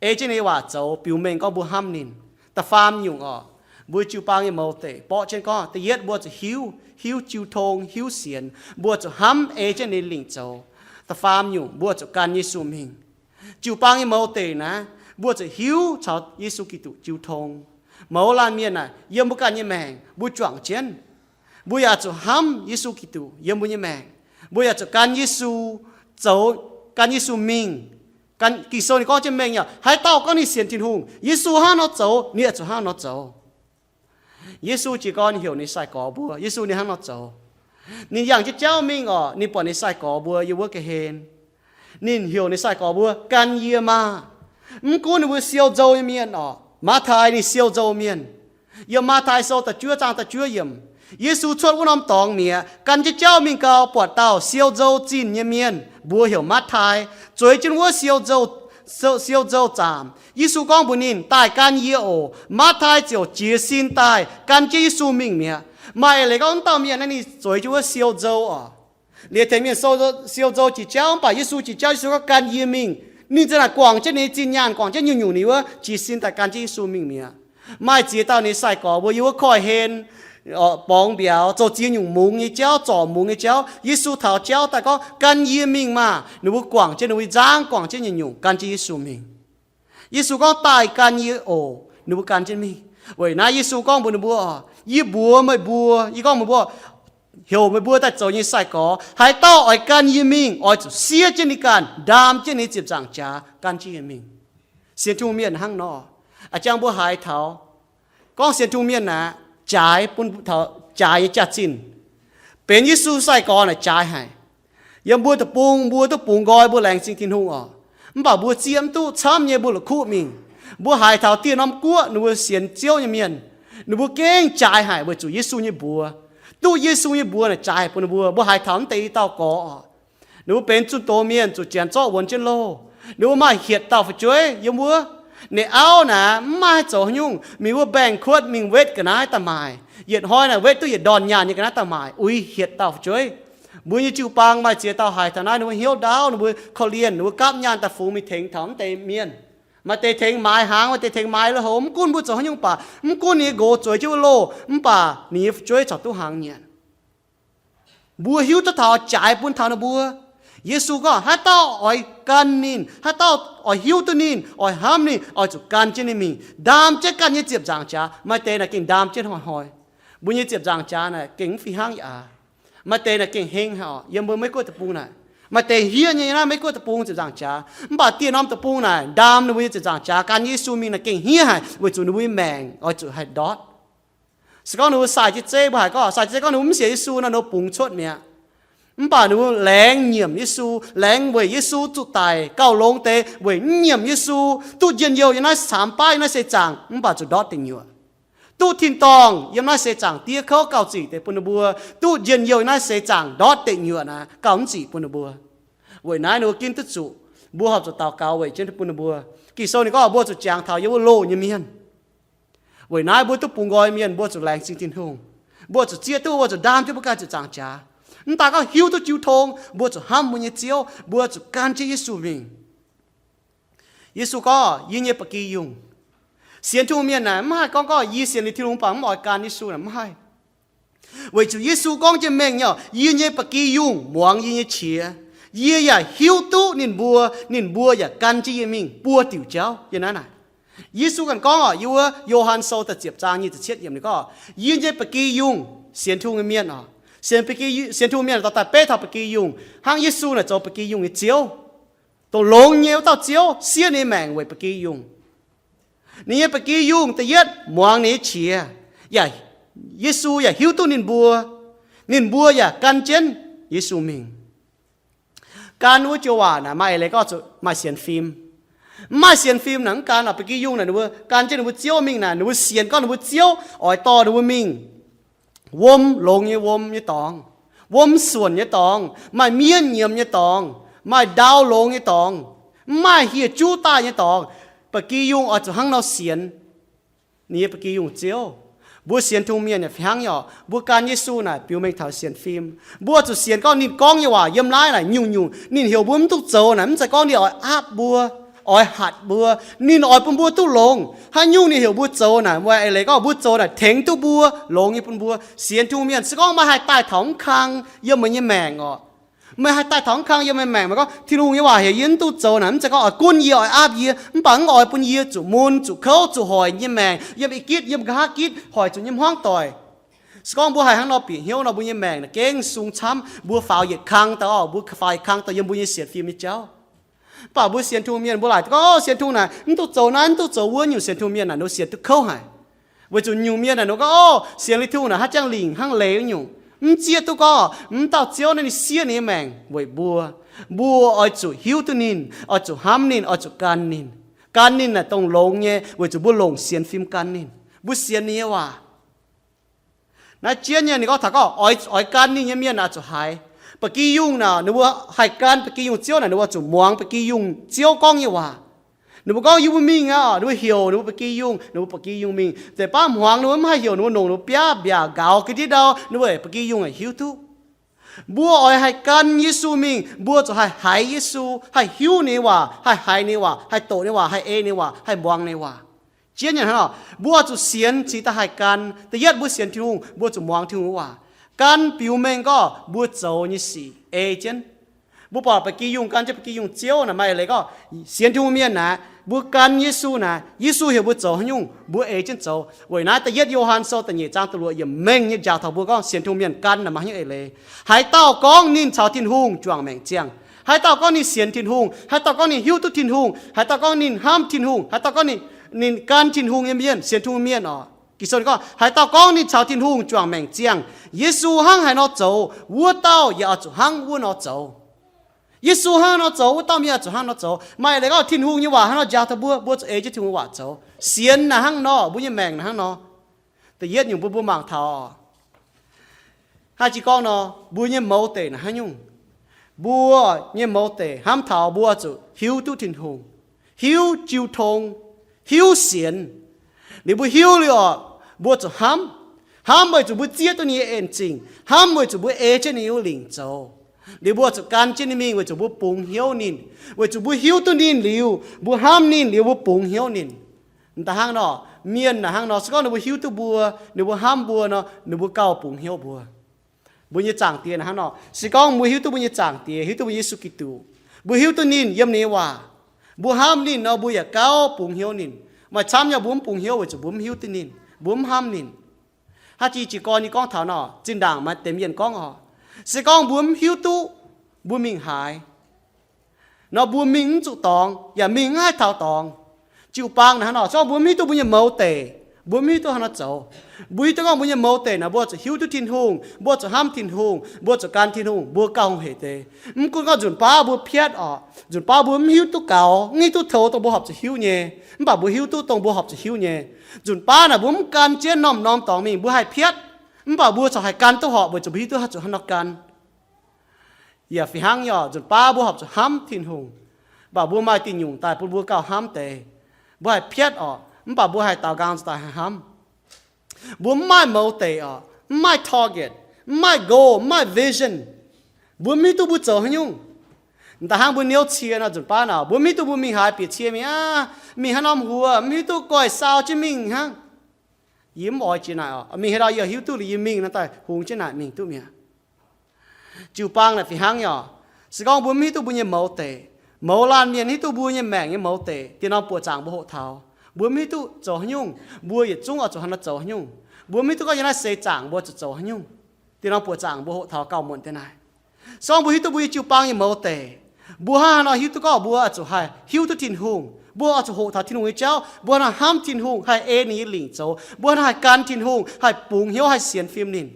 Ei jienv ninh nyei waac zoux biux mengh gorngv mbuo hnamv ninh. Da'faam nyungc oc, mbuo jiu-baang nyei mouz deic borqv jienv gorngv, da'yietv mbuo zuqc hiuv, hiuv jiu tong, hiuv sienx, mbuo zuqc hnamv ei jienv ninh nyei lingc zoux. Da'faam nyungc mbuo zuqc gan Yesu mingh. Jiu-baang nyei mouz deic naaiv, mbuo zuqc hiuv caux Yesu Giduc jiu tong. Mouz laanh mienh naaic, yiem mbuo ganh nyei maengc mbuo juangc jienv, mbuo yaac zuqc hnamv Yesu Giduc yiem mbuo nyei maengc. Mbuo yaac zuqc gan Yesu zoux, gan Yesu mingh. Gan, Ging-Sou ninh gorngv jienv mengh nyei, haaix dauh gorngv ninh sienx Tin-Hungh, Yesu hnangv nor zoux, ninh yaac zuqc hnangv nor zoux. Yesu jiez gorn heuc ninh sai-gorx mbuo, Yesu ninh hnangv nor zoux. Ninh yangh jienv jauv mingh oc, ninh buatc ninh sai-gorx mbuo yiem wuov ga'hlen. Ninh heuc ninh sai-gorx mbuo, Gan yie maah! Mv gunv ninh mbuo siou nzou nyei mienh oc. Matv^tai ninh siou nzou mienh. Yiem Matv^tai Sou da'juov zaang da'juov yiemc, Yesu cuotv wuov norm dorngx mi'aqv, gan jienv jauv mingh gau, buatc dauh siou nzou zinh nyei mienh, mbuox heuc Matv^tai, zueiz jienv wuov siou nzou, siou nzou zaamc. Yesu gorngv mbuox ninh, Daaih gan yie oc. Matv^tai ziouc jiez sin daaih gan jienv Yesu mingh mi'aqv. Maaih eix leiz gorngv wuov dauh mienh naaiv ninh zueiz jienv wuov siou nzou oc. Liuz tengx mienh siou nzou jiex jauv, mv baac Yesu jiex jauv, Yesu gorngv, Gan yie mingh. Ninh za'naaic guangc jienv ninh nyei zinh nyaanh, guangc jienv nyungc-nyungc ninh wuov, jiez sin daaih gan jienv Yesu mingh mi'aqv. Maaih ziex dauh ninh sai-gorx mbuo yiem wuov koiv-hlen, borngz mbiauz, zoux ziex nyungc mungz nyei jauv, zorc mungz nyei jauv. Yesu taux jauv daaih gorngv, Gan yie mingh maah! Ninh mbuo guangc jienv ninh mbuo nyei nzangv, guangc jienv nyungc-nyungc, gan jienv Yesu mingh. Yesu gorngv, Daaih gan yie oc. Ninh mbuo gan jienv mingh. Weic naaiv Yesu gorngv mbuox ninh mbuo, Yie mbuox meih mbuo, yie gorngv meih mbuo, heuc meih mbuo daaih zoux yie nyei sai-gorx, haaix dauh oix gan yie mingh, oix zuqc siev jienv ninh ganh, ndaam jienv ninh ziepc nzaangc jaax, gan jienv yie mingh. Sienx Tin-Hungh mienh hnangv nor, a'jang mbuo haiz taux gorngv sienx Tin-Hungh mienh naaic jaaix bun taux jaaix nyei jaax-zinh, benx Yesu sai-gorx naaic jaaix haic. Yiem mbuo deic-bung mbuo duqv bungx nqoi, mbuo laengz zingh Tin-Hungh oc. Mv baac mbuo zieqv mv duqv, camv nyei mbuo la'kuqv mingh. Mbuo haiz taux dieh norm guoqv ninh mbuo sienx Ziouv nyei mienh, ninh mbuo gengh jaaix haic weic zuqc Yesu nyei mbuox. Duqv Yesu nyei mbuox naaic jaaix haic bun ninh mbuo. Mbuo haiz taux mv deix i dauh gorx oc, ninh mbuo benx zunh doz mienh, zuqc janx zorqv wuonx jienv loh. Ninh mbuo maaih hietc dauh fu'jueiv yiem wuov. Ninh auv naaic mv maaih haaix zoux haaix nyungc, mingh wuov mbaengx-kuotv mingh wetv ga'naaiv daaih maaic. Yietc hnoi naaic wetv duqv yietc ndorn nyaanh nyei ga'naaiv daaih maaic, uix hietc dauh fu'jueiv. Mbuo nyei jiu-baang maaih ziex dauh haiz taux naaiv, ninh mbuo hnyouv ndaauv, ninh mbuo korv-lienh, ninh mbuo gapv nyaanh daaih fungx mingh tengx taux mv deix mienh. Maaih deix tengx maaiz hnaangx, maaih deix tengx maaiz lui-houx, mv gunv mbuo zoux haaix nyungc baac, mv gunv ninh nyei nqox zueiz jienv wuov loh, mv baac ninh nyei fu'jueiv corc duqv hnaangx nyanc. Mbuo hiuv duqv taux jaaix bun taux ninh mbuo. Yesu gorngv haaix dauh oix gan ninh, haaix dauh oix hiuv duqv ninh, oix hnamv ninh, oix zuqc gan jienv ninh mingh, ndaam jienv ganh nyei ziepc nzaangc jaax. Maaih deix naaic gengh ndaam jienv hnoi-hnoi. Mbuo nyei ziepc nzaangc jaax naaic gengh mv fih hnangv yaac aav. Maaih deix naaic gengh heng haic oc. Yiem mbuo Meiv Guoqv deic-bung naaic, maaih deix hniev nyei naaiv Meiv Guoqv deic-bung ziepc nzaangc jaax. Mv baac dieh norm deic-bung naaic, ndaam ninh mbuo nyei ziepc nzaangc jaax gan Yesu mingh naaic gengh hniev haic, weic zuqc ninh mbuo nyei maengc oix zuqc haih ndortv. Se gorngv ninh mbuo sai jienv zeiv, mbuo haiz gorngv sai jienv zeiv gorngv ninh mbuo mv sienx Yesu nor, ninh mbuo bungx cuotv mi'aqv. Mv baac ninh mbuo laengz nyiemc Yesu, laengz weic Yesu zuqc daic gauh longx deix, weic mv nyiemc Yesu duqv njien-youh yiem naaiv caamx baav yiem naaiv seix zaangc mv baac zuqc ndortv deic nyuoqc. Duqv tin-dorngh yiem naaiv seix zaangc diev kouv gauh zic deix bun ninh mbuo. Duqv njien-youh yiem naaiv seix zaangc ndortv deic nyuoqc naaic gauh mv zic bun ninh mbuo. Weic naaiv ninh mbuo ginv duqv zuqc mbuo horpc zuqc daux gaux weic jienv bun ninh mbuo. Ging-Sou ninh gorngv mbuo zuqc jangx taux yiem wuov loh nyei mienh. Weic naaiv mbuo duqv bungx nqoi mienh mbuo zuqc laengz zingh Tin-Hungh. Mbuo zuqc zieqv duqv, mbuo zuqc ndaam jienv mbuo ganh ziepc nzaangc jaax. Mv daan gorngv hiuv duqv jiu tong, mbuo zuqc hnamv mbuo nyei Ziouv, mbuo zuqc gan jienv Yesu mingh. Yesu gorngv, yie nyei ba'gi yungh. Sienx Tin-Hungh mienh naaic mv haih gorngv gorngv yie sienx liuz Tin-Hungh mv baac mv oix gan Yesu naaic, mv haih. Weic zuqc Yesu gorngv jienv mengh nyei, yie nyei ba'gi yungh muangx yie nyei qiex. Yie yaac hiuv duqv ninh mbuo, ninh mbuo yaac gan jienv yie mingh buo diuc jauv yie naaiv naaic. Yesu ganh gorngv oc, yiem wuov Yo^han Sou da'ziepc zaang nyic ziepc cietv yiemc ninh gorngv, yie nyei ba'gi yungh, sienx Tin-Hungh nyei mienh oc, sienx Tin-Hungh mienh dorh daaih beiv taux ba'gi yungh hnangv Yesu naaic zoux ba'gi yungh nyei Ziouv, dongh longx nyei wuov dauh Ziouv, siev ninh nyei maengc weic ba'gi yungh. Ninh nyei ba'gi yungh da'yietv muangx ninh nyei qiex, yaac Yesu yaac hiuv duqv ninh mbuo. Ninh mbuo yaac gan jienv Yesu mingh. Gan wuov joux waac naaic maaih eix leiz gorngv zuqc maaih sienx fim. Mv maaih sienx fim naaic mv gan oc. Ba'gi yungh naaic ninh mbuo gan jienv ninh mbuo ziouv mingh naaic, ninh mbuo sienx gorngv ninh mbuo ziouv oix dorh ninh mbuo mingh wuom longx nyei, wuom nyei dorngx, wuom suonc nyei dorngx, maaih miev nyiemz nyei dorngx, maaih ndau longx nyei dorngx, mv maaih hieh juv daaih nyei dorngx. Ba'gi yungh oix zuqc hnangv nor sienx ninh nyei ba'gi yungh ziouv. Mbuo sienx Tin-Hungh mienh yaac fih hnangv nyei oc. Mbuo gan Yesu naaic biux mengh taux sienx fim. Mbuo zuqc sienx gorngv ninh gorngv nyei waac yiem naaiv naaic nyungc-nyungc ninh heuc mbuo mv duqv zoux naaic, mv zeiz gorngv ninh oix aapv mbuo, oix hatc mbuo. Ninh oix bun mbuo duqv longx. Haaix nyungc ninh heuc mbuo zoux naaic, maaih eix leiz gorngv mbuo zoux naaic tengx duqv mbuo, longx nyei bun mbuo. Sienx Tin-Hungh mienh se gorngv meih haih daaih taux mv kang yiem meih nyei maengc oc. Meih haih daaih taux mv kang yiem meih maengc, meih gorngv Tin-Hungh nyei waac heuc yie mv duqv zoux naaic, mv zeiz gorngv oix gunv yie, oix aapv yie, mv baac mv oix bun yie zuqc mun, zuqc kouv, zuqc hoic nyei maengc, yiem i gitv, yiem nqa'haav gitv, hoic zuqc nyei hmuangv doic. Se gorngv mbuo haih hnangv nor bieqc hnyouv nor, mbuo nyei maengc naaic gengh sung camv. Mbuo faaux yietc kang daaih oc, mbuo faaux yietc kang daaih yiem mbuo nyei sienx fim nyei jauv. Mv baac mbuo sienx Tin-Hungh mienh mbuo laaic gorngv, o, sienx Tin-Hungh naaic mv duqv zoux naaiv, mv duqv zoux wuov, nyungc sienx Tin-Hungh mienh naaic ninh sienx duqv kouv haic. Weic zuqc nyungc mienh naaic ninh gorngv, o, sienx liuz Tin-Hungh naaic haaix jangx lingc hnangv leiz wuov nyungc, mv zieqv duqv gorngv mv dauh Ziouv naaiv ninh siev ninh nyei maengc weic mbuo. Mbuo oix zuqc hiuv duqv ninh, oix zuqc hnamv ninh, oix zuqc gan ninh. Gan ninh naaic dongh longx nyei, weic zuqc mbuo longc sienx fim gan ninh, mbuo sienx ninh nyei waac. Naaiv jienv nyei ninh gorngv taux gorngv oix, oix gan ninh nyei mienh naaic zuqc haiz. Ba'gi yungh naaic ninh mbuo haih gan ba'gi yungh ziouv naaic ninh mbuo zuqc muangx ba'gi yungh ziouv gorngv nyei waac. Ninh mbuo gorngv yie mbuo mingh aqv, ninh mbuo heuc ninh mbuo ba'gi yungh, ninh mbuo ba'gi yungh mingh. Zeiz baav hmuangx ninh mbuo mv haih heuc ninh mbuo, nongc ninh mbuo biaav mbiaac nqaaux ga'ndiev ndau, ninh mbuo ba'gi yungh aeqv hiuv duqv. Mbuo oix haih gan Yesu mingh, mbuo zuqc haih haiz Yesu, haih hiuv ninh nyei waac, haih haiz ninh nyei waac, haih doqc ninh nyei waac, haih ei ninh nyei waac, haih muangx ninh nyei waac. Jienv nyei hnangv oc, mbuo zuqc sienx cingx daaih haih gan. Da'yietv mbuo sienx Tin-Hungh, mbuo zuqc muangx Tin-Hungh nyei waac. Gan biux mengh gorngv mbuo zoux nyei sic ei jienv. Mbuo buatc ba'gi yungh gan jienv ba'gi yungh ziouv naaic maaih eix leiz gorngv sienx Tin-Hungh mienh naaic, mbuo gan Yesu naaic, Yesu heuc mbuo zoux haaix nyungc mbuo ei jienv zoux. Weic naaiv da'yietv Yo^han Sou da'nyeic zaang da'luoqc yiemc mengh nyei njaaux taux mbuo gorngv sienx Tin-Hungh mienh gan naaic maaih haaix nyungc eix leiz. Haaix dauh gorngv ninh caux Tin-Hungh juangc maengc ziangh, Haaix dauh gorngv ninh sienx Tin-Hungh, haaix dauh gorngv ninh hiuv duqv Tin-Hungh, haaix dauh gorngv ninh hnamv Tin-Hungh, haaix dauh gorngv ninh, ninh gan Tin-Hungh nyei mienh, sienx Tin-Hungh mienh oc. Ging-Sou ninh gorngv, haaix dauh gorngv ninh caux Tin-Hungh juangc maengc ziangh, Yesu hnangv haaix nor zoux, wuov dauh yaac oix zuqc hnangv wuov nor zoux. Yesu hnangv nor zoux, wuov dauh mienh oix zuqc hnangv nor zoux. Maaih leiz gorngv Tin-Hungh nyei waac hnangv nor njaaux taux mbuo, mbuo zuqc ei jienv Tin-Hungh nyei waac zoux. Sienx naaic hnangv nor, mbuo nyei maengc naaic hnangv nor. Da'yietv nyungc bun mbuo mangc taux, haih jiex gorngv nor, mbuo nyei mouz deic naaic haaix nyungc? Mbuo nyei mouz deic hnamv taux mbuo zuqc hiuv duqv Tin-Hungh, hiuv jiu tong, hiuv sienx. Liuz mbuo hiuv liuz oc, mbuo zuqc hnamv. Hnamv weic zuqc mbuo zieqv duqv ninh nyei en zingh, hnamv weic zuqc mbuo ei jienv ninh nyei lingc zoux. Liuz mbuo zuqc gan jienv ninh mingh weic zuqc mbuo bungx hnyouv ninh. Weic zuqc mbuo hiuv duqv ninh liuz, mbuo hnamv ninh liuz, mbuo bungx hnyouv ninh. M'daaih hnangv nor, mienh naaic hnangv nor, se gorngv ninh mbuo hiuv duqv mbuo, ninh mbuo hnamv mbuo nor, ninh mbuo gauh bungx hnyouv mbuo. Mbuo nyei Zaangc Diex naaic hnangv nor, se gorngv mbuo hiuv duqv mbuo nyei Zaangc Diex, hiuv duqv mbuo Yesu Giduc, mbuo hiuv duqv ninh yiem ninh nyei waac, mbuo hnamv ninh nor, mbuo yaac gauh bungx hnyouv ninh. Maaih camv nyei mbuo mv bungx hnyouv weic zuqc mbuo mv hiuv duqv ninh, mbuo mv hnamv ninh. Hnangv jiex jiez gorn nyei gorngv taux nor, zinh ndaangc maaih deix mienh gorngv oc, se gorngv mbuo mv hiuv duqv, mbuo mingh haaix nor, mbuo mingh mv zuqc dorngx, yaac mingh mv haih taux dorngx. Jiu-baang naaic hnangv nor, se gorngv mbuo mv hiuv duqv mbuo nyei mouz deic, mbuo mv hiuv duqv hnangv nor zoux. Mbuo hiuv duqv gorngv mbuo nyei mouz deic naaic, mbuo zuqc hiuv duqv Tin-Hungh, mbuo zuqc hnamv Tin-Hungh, mbuo zuqc gan Tin-Hungh, mbuo gauh hungh heic deix. Mv gunv gorngv nzunc baav mbuo piatv oc, nzunc baav mbuo mv hiuv duqv gaux, mv hiuv duqv tov dongh mbuo horpc zuqc hiuv nyei, mv baac mbuo hiuv duqv dongh mbuo horpc zuqc hiuv nyei. Nzunc baav naaic mbuo mv gan jienv norm-norm dorngx mingh, mbuo haih piatv, mv baac mbuo corc haih gan duqv horpc weic zuqc mbuo hiuv duqv haih zuqc hnangv nor gan. Yaac fih hnangv nyei oc, nzunc baav mbuo horpc zuqc hnamv Tin-Hungh, mv baac mbuo maaih diuh nyungc daaih bun mbuo gauh hnamv deix. Mbuo haih piatv oc, mv baac mbuo haih daaux nqaang daaih haih hnamv. Mbuo mv maaih mouz deic oc, mv maaih target, mv maaih goal, mv maaih vision. Mbuo mv hiuv duqv mbuo zoux haaix nyungc. M'daaih hnangv mbuo niouv cie nor, nzunc baav naaic mbuo mv hiuv duqv mbuo mingh haaix, bieqc cie mingh aqv, mingh haaix norm huox, mv hiuv duqv, goiv saau jienv mingh hnangv. Yie mv oix jiex naaic oc. Mingh haaix ndau yie hiuv duqv liuz yie mingh nor daaih hungx jienv naaic mingh duqv mi'aqv. Jiu-baang naaic fih hnangv nyei oc. Se gorngv mbuo mv hiuv duqv mbuo nyei mouz deic, mouz laanh mienh hiuv duqv mbuo nyei maengc nyei mouz deic, diex norm buoqc zaangc mbuo hoqc taux. Mbuo mv hiuv duqv zoux haaix nyungc, mbuo yietc zungv oix zuqc hnangv naaiv zoux haaix nyungc. Mbuo mv hiuv duqv gorngv yiem naaiv seix zaangc mbuo zuqc zoux haaix nyungc. Diex norm buoqc zaangc mbuo hoqc taux gauh muonc deix naaic. Se gorngv mbuo hiuv duqv mbuo nyei jiu-baang nyei mouz deic, mbuo hnangv haaix nor hiuv duqv gorngv mbuo oix zuqc haih hiuv duqv Tin-Hungh, mbuo oix zuqc hoqc taux Tin-Hungh nyei jauv, mbuo hnangv haaix nor hnamv Tin-Hungh, haih ei ninh nyei lingc zoux, mbuo hnangv haaix nor haih gan Tin-Hungh, haih bungx hnyouv, haih sienx fim ninh.